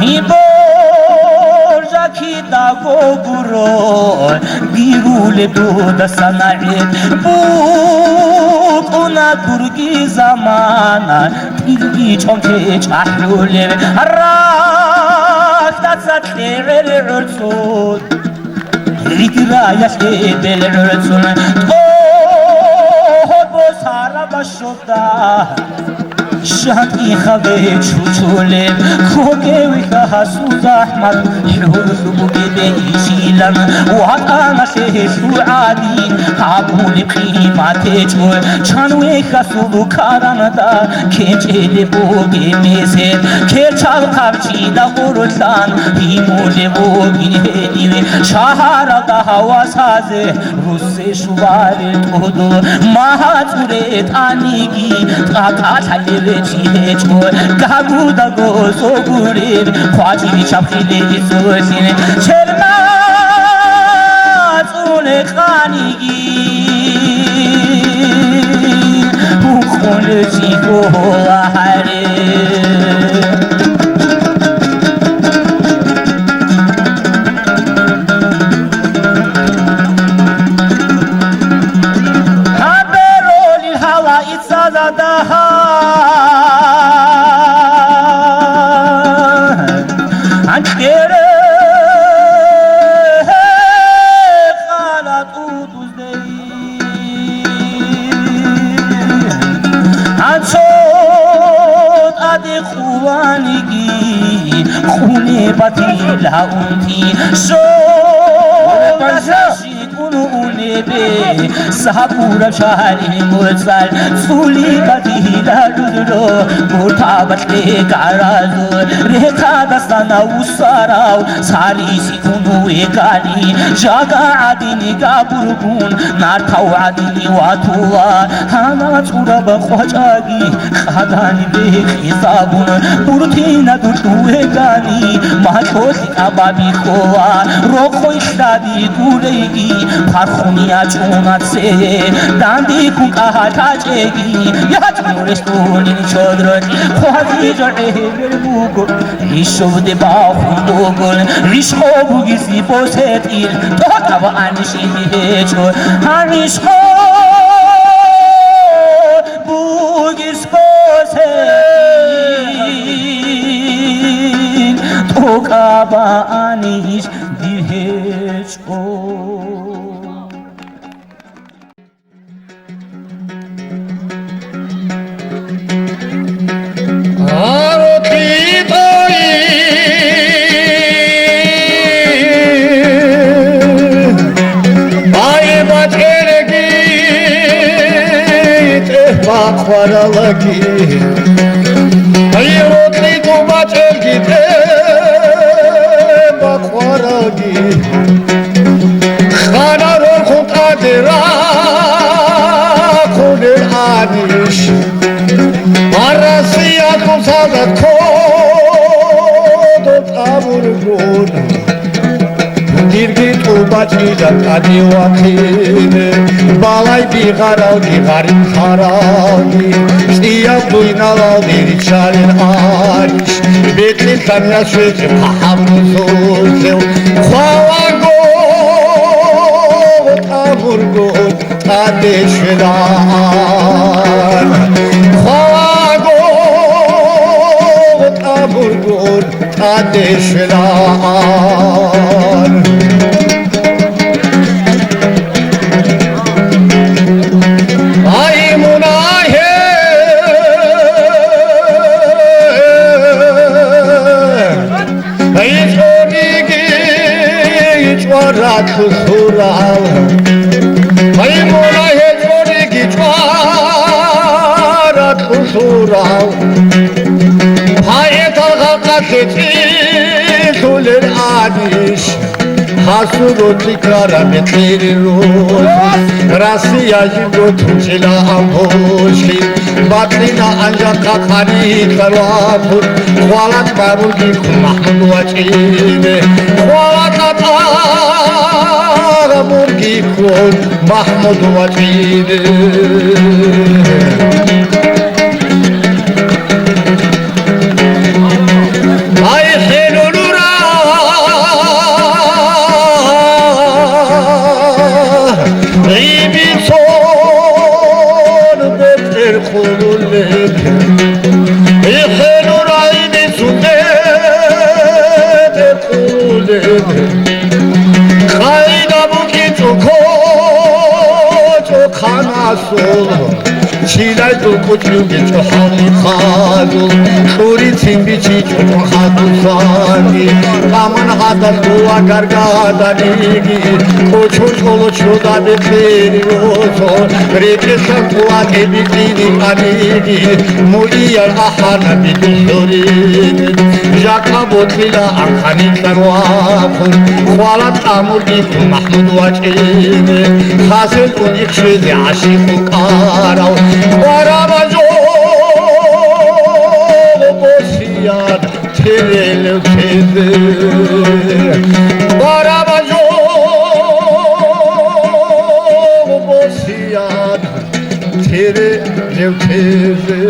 Гьиб боржа кидаго гуро, гирулеб дуда санагӀет. БукӀуна дурги замана, тӀилги чӀонте чӀахӀулеб, рахьдаса кьегӀел гӀурцун. РитӀираялъе бел гӀурцун, тӀогьо босараб бащуда, шагьи хаве чучулеб, ккогевиха гьасул захӀмат, хӀуллъу бугебе ишилан, ватӀаналъе гьелъул гӀадин, гьабулеб къимат гьечӀо, чан вехасул каранда, кечӀелеб бугеб месед, кечал хъабчида гъурлъан, гьимулеб бугин гьедиве, шагьаралда гьавасазе, руссе шуларел тӀуду, магьацӀуре тӀаниги, тӀатӀалъалев чи гьечӀо, дагу-дагу согуреб, хъвачӀи чабхиле исулъин, чермацӀуре къаниги. Гьукъулев чи гьула гьаре. Гьабе ролил гьала иццазадагьа. Анкьере гьала тӀутӀуз Гьанцо тӀаде къуланиги, къуне батила унти, шо-, Оле, панжа! Шикун унебе, сабура чагьали муцӀал, цули батила дудро, буртабалъе гаразул, рехъадасана усарав, сариси Кунуе гани, жага гӀадини габургун, нартав гӀадини ватула, гьана цӀураба къвачӀаги, къадани бекъизабун, буртина дулъуе гани, макьолъи кӀабаби ккола, рокъой лъади гурейги, пархуни ячӀуна цее, дандиккун кӀагьа лъачӀеги, ячӀун рестунин чодроч, хъвази жо гӀемер буго. Ишо де бахун бугун, гӀишкъо бугиси босетӀил, тӀокӀаб анишиги гьечӀо. Гьа гӀишкъо бугис босетӀил, тӀокӀаб аниш дир гьечӀо. Варалаги, гӀирокьи тӀубачӀелги тӀе бакъвараги, ханарорхун тӀаде рахъунел гьаниш, Россиялъул солдат кодо тӀамургун. Дирги тӀубачӀила тӀаде вахъине, балай бигъаралги гъариб харалги, цӀияб дуйналалде риччалел гьаниш, бекьилъан ясуезе хъахӀаб рузулъев, хвалаго тӀамургун тӀаде щвелан, хвалаго тӀамургун тӀаде щвелан. Ай, мунагье! ГьечӀориги гьечӀваратлъу лъурал. Гьай, мунагь гьечӀориги гьечӀваратлъу лъурал. Поэтал халкъалъе цӀилъулел гьаниш. Гьасул рокьи ккараб бетӀери рос, Россия жибго тунчӀила амбошлъи, бакьина анжахъа къарикьа рахун, хвалакь баруги ккун МахӀмуд вачӀине, хвалакь тӀагъабурги ккун МахӀмуд вачӀине. Ай, хӀелулура, гӀибицун бетӀер хъулулел. Ай, хӀелура, гӀибицун бетӀер хъулулел. Къайда букӀинчӀо кочӀо ханасул. Чилай дулкъучӀ ругел чӀухӀални хадул, кьурицин бичи чӀучӀун хадусани, къаман гьадал дова гаргаданиги, кочо чӀоло чуда бетӀери росо, рекӀелъан тӀуа тӀибитӀини къаниги, муиял ахӀана бидул хӀурин, жакъа бокьила ахъани кьарвахъун, хвала тӀамурги ккун МахӀмуд вачӀине, хасел тӀун Щвезе гӀащикъ вукӀарав, къвараб жо босият терелев чезе. Къвараб жо босият терелев чезе.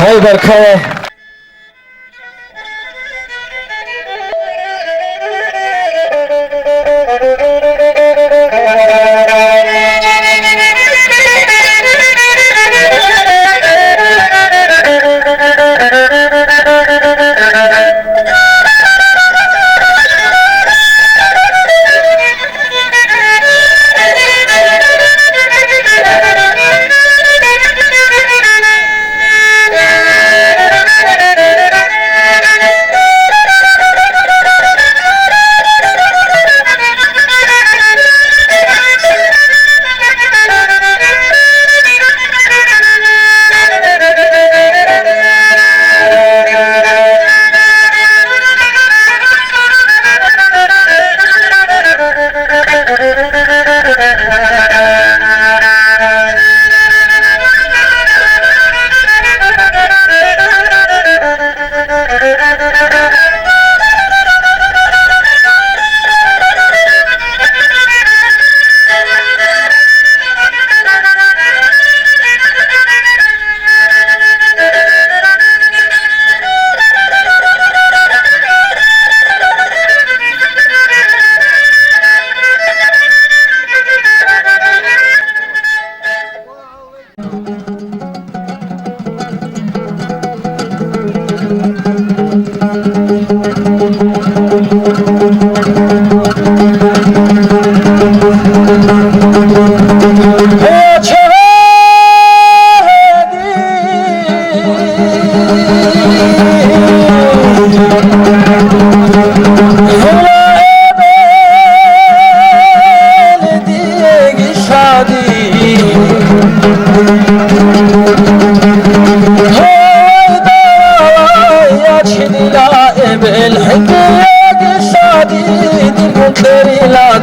Гьал баркала.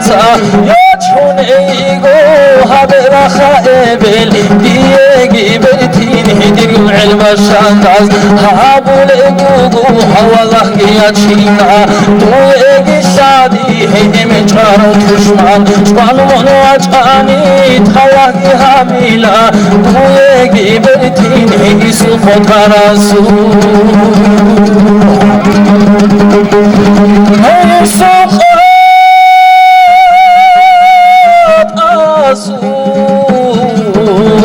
Ячун эйго гьабе раха эбел, диеги бертин гьедиргун гӀелбашандаз. Гьабуле гугу гьавалагьги ячина, дуеги лъади гьедин чӀварав тушман. ЧӀван мун вачӀани тавагьги гьабила, дуеги бертин гьедисул къотӀарасул. Гьедисул къотӀасул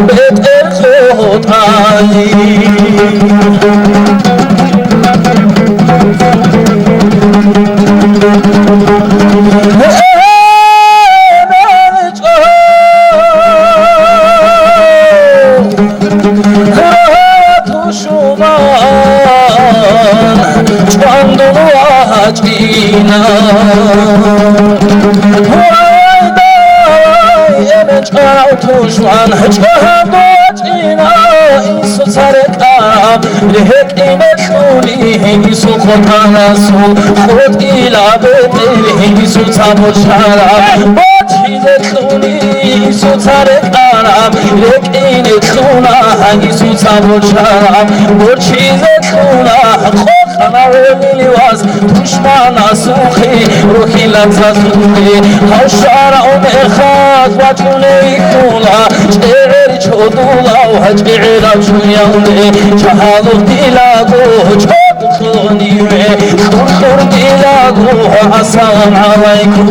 бетӀер къотӀани. Тушман чӀвандул вачӀина. Гьайдай, эбел чӀварав тушман чӀвандул вачӀина. Инсуца рекӀараб рекӀине кьуни, гьедисул къотӀарасул къотӀила бетӀер, гьедисуца бочараб бочизе кьуни, Инсуца рекӀараб рекӀине кьуна, гьанисуца бочараб борчизе кьуна. Къокъана гьениле вас тушманасухъе рухӀилан цазулде. Гьав щварав мехалъ вачӀуней ккула чӀегӀер чодулав гьачӀегӀерав чуялде. Чагьалух дилаго чо Лъуниве, лъур-лъур дилаго, ассаламу гӀалайкум.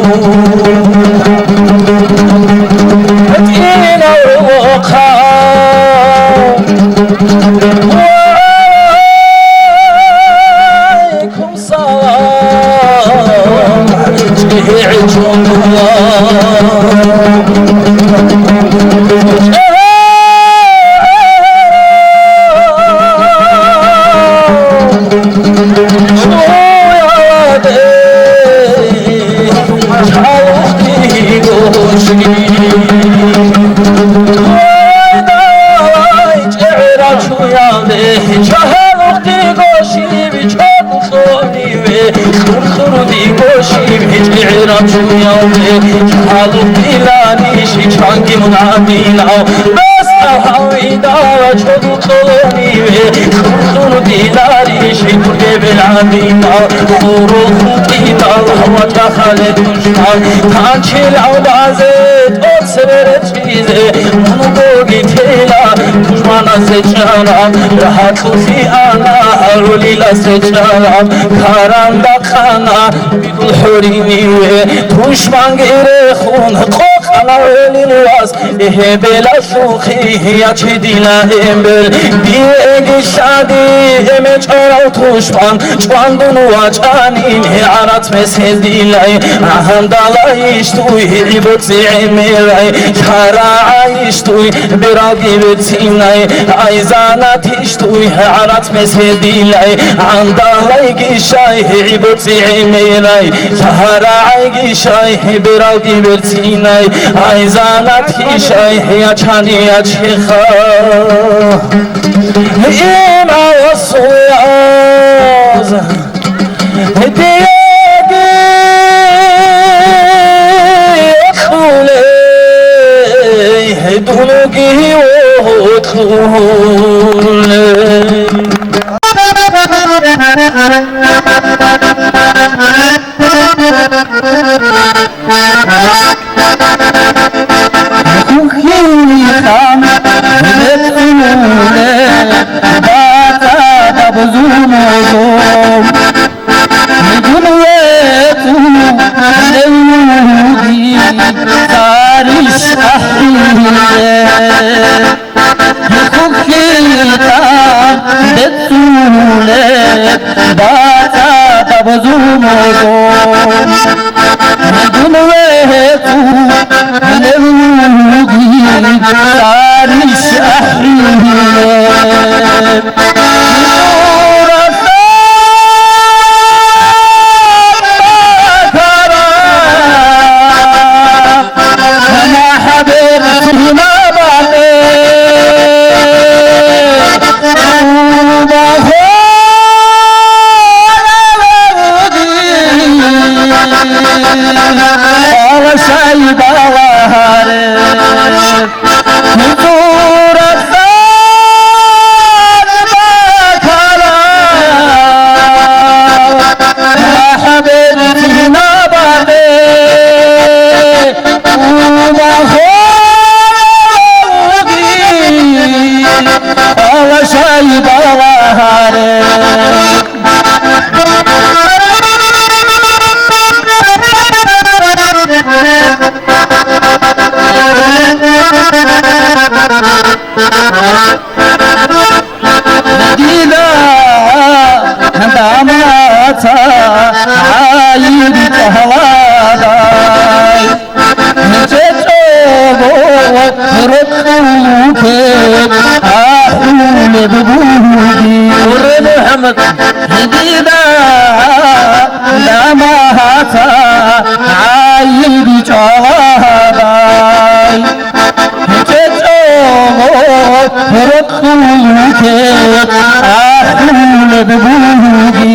ГьитӀинав гӀолохъав. Ва гӀалайкум салам. ЧӀегьичӀун дула. Кьолониве, кьуркьур динари щиб гьебел гӀадинал, хурул хутӀидал ва тӀахалел тушман, хъанчил гӀалбазе тӀоцебе речӀчӀизе, мун бугеб тела тушманасе чӀараб, рагьалъулъи ана гӀолиласе чӀараб, каранда хъана бигул хӀуриниве, тушманги рехун къокъана гӀолил вас. Гьебелалъухъе ячедила гьебел, диеги лъади, эмен чӀварав тушман, чӀвандун вачӀанин гье гӀарац меседилай, гӀандалайищ дуй гьибоцӀи гӀемерай, лъарагӀайищ дуй бералги берцинай, айзанатищ дуй гӀарац меседилай, гӀандалайги щай гьибоцӀи гӀемерай, лъарагӀайги щай бералги берцинай, айзанатги щай ячани ячеха. Иман расулаз диеги кьулей, дуниги вокьулей. Хухьихан гьеб цӀунуле, бацӀцӀадаб зумузул. Дун вецӀу левлуги цариш ахӀине. Хухьихан бецӀулеб бацӀцӀадаб зумузул. Дун вецӀу левлуги цариш ахӀине. Шайбалагьаре, гьудурасан бакала, рахӀбет цинабаде, умахоги, ала шайбалагьаре. Дида дамаца гӀайиб тӀагьладай. ЧӀечӀого рокьулухъе ахӀулеб бугин. Гьурре МухӀаммад. Дида дамаца гӀайиб тӀагьладай. ЧӀечӀого рокьулухъе ахӀулеб бугин.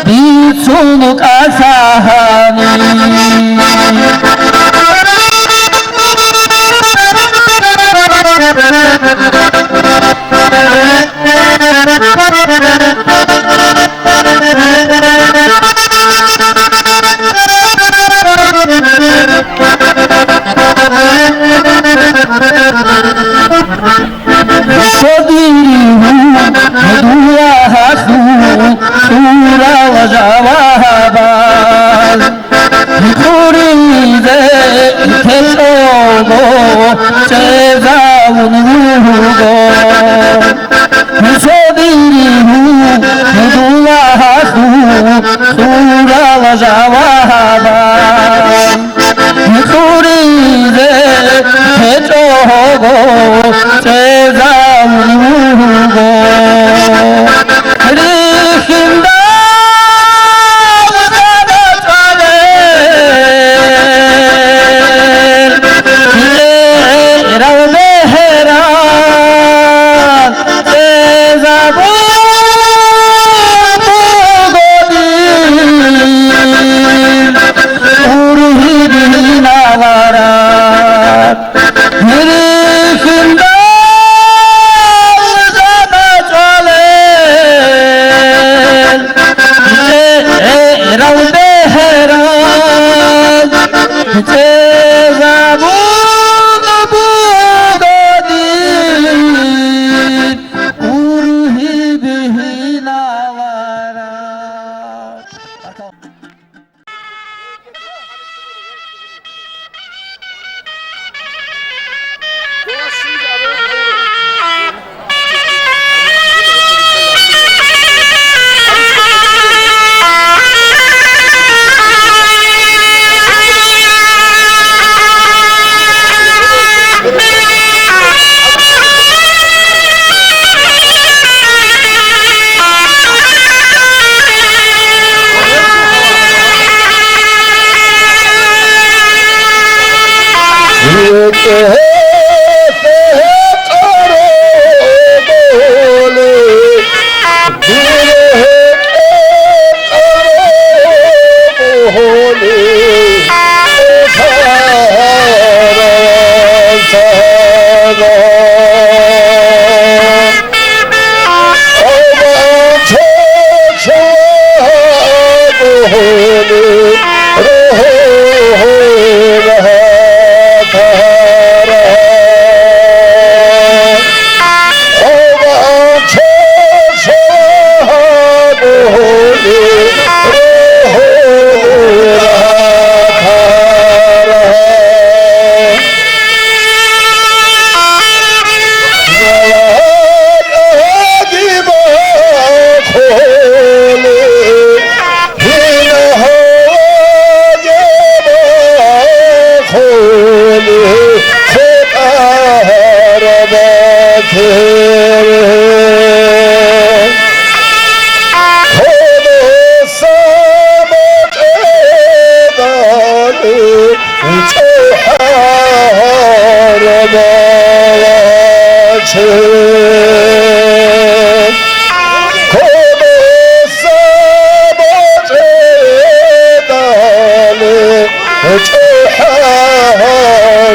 Бицун кӀалъагьани. Цодириго дугьалъул хурал жавабал, хъуризе ккелого чӀезавун вуго. Цодириго дугьалъул хурал жавабал, хъуризе гьечӀого чӀезавун вуго. Рихьиндал гӀадатӀалел гӀерал бегьерал, цӀезабун буго дир ургьиб гьиналараб. Гьерихьиндал замачӀвалел, гӀерал бегьерал, цӀезабун буго дир ургьиб гьиналараб.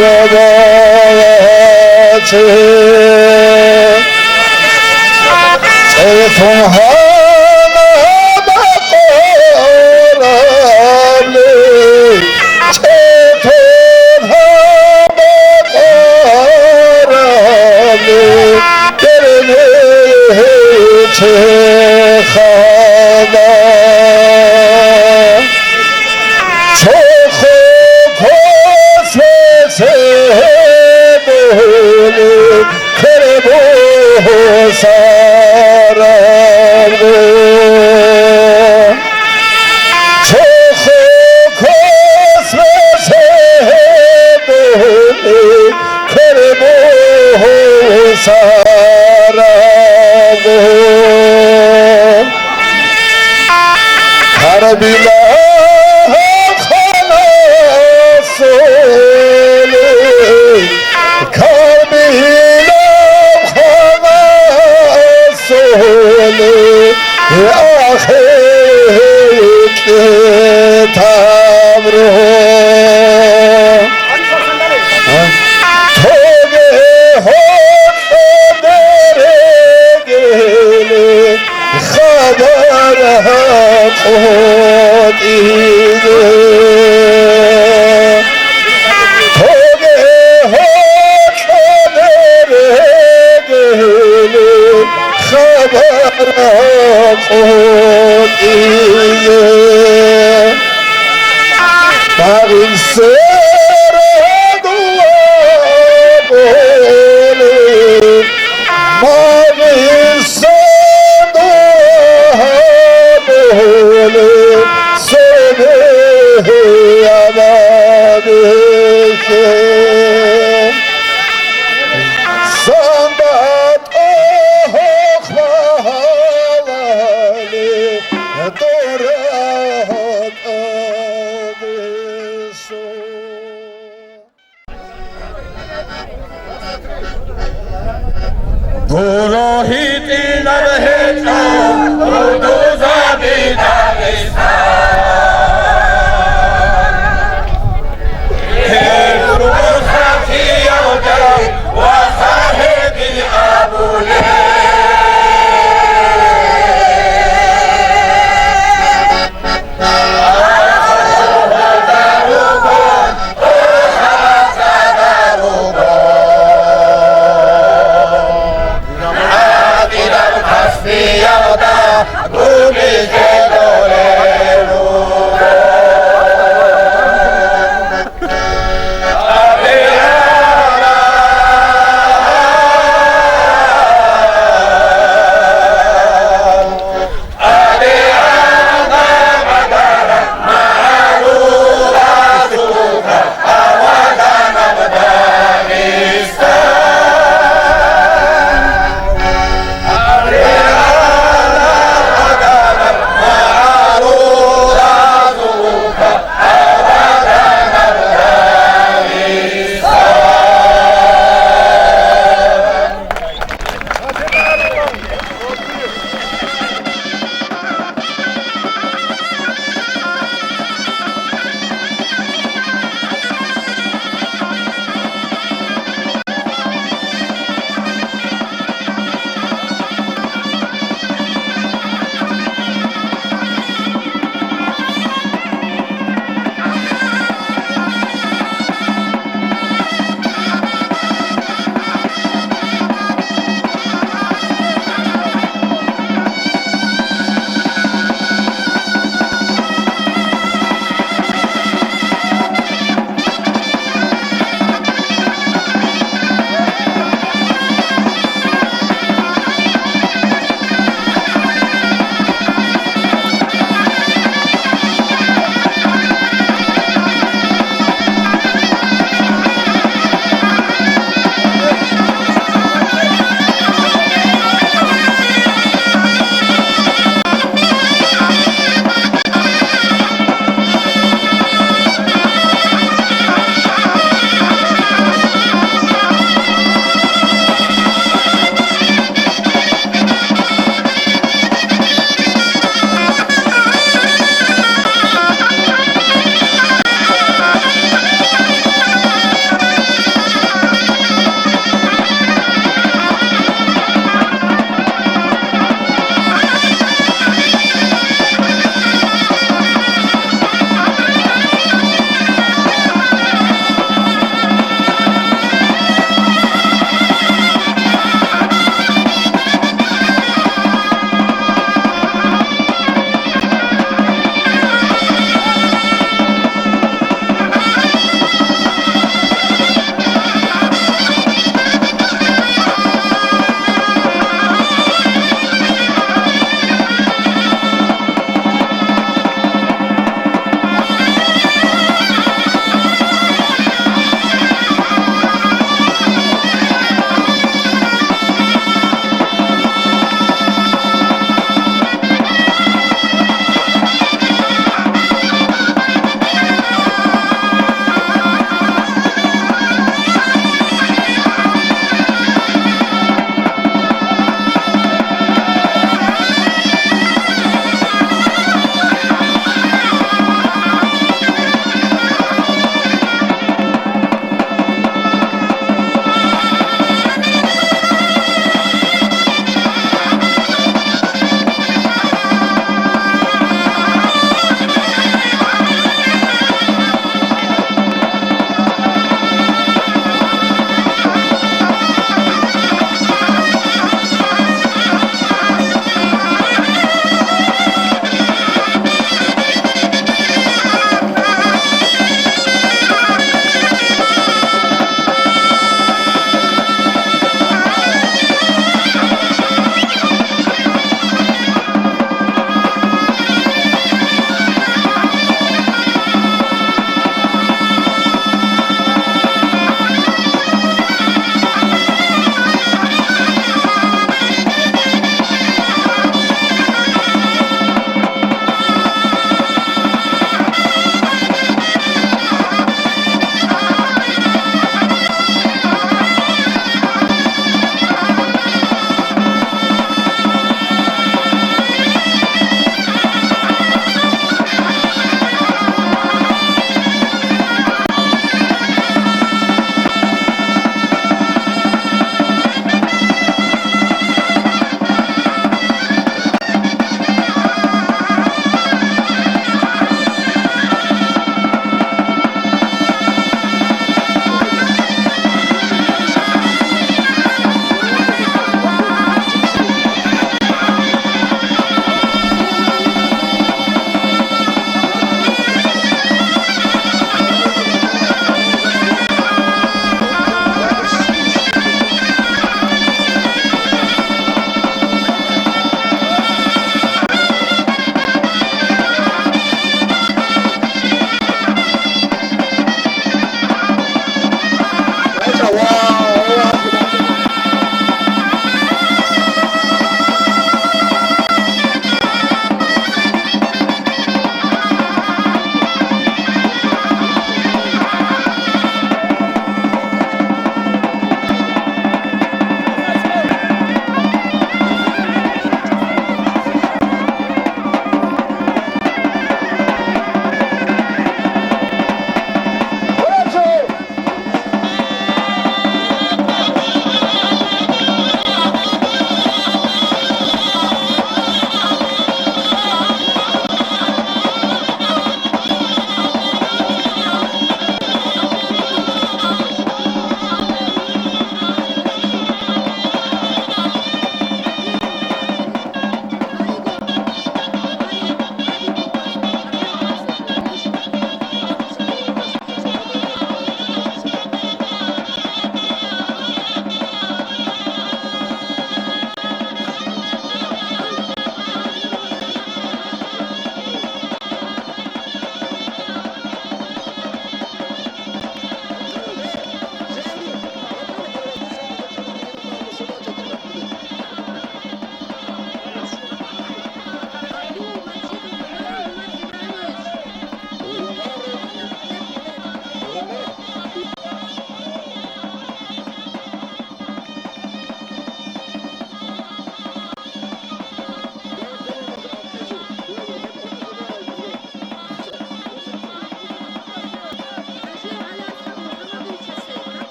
Рабагъате цӀехун гьанаб къорабли, цӀехун гьанаб къорабли, геренече хана. Цохо космесе гьедули квербу сарабго. Цохо космесе гьедули квербу сарабго. Карбилаб ханасули, Карбилаб ханасули, ахирги тамру. Тоге гьоркьоб регели хабар гьакъутӀизе. Тоге гьоркьоб регели хабар гьакъутӀизе. Магъил свере дугьабули, магъил свере дугьабули, цебе гьабабихье.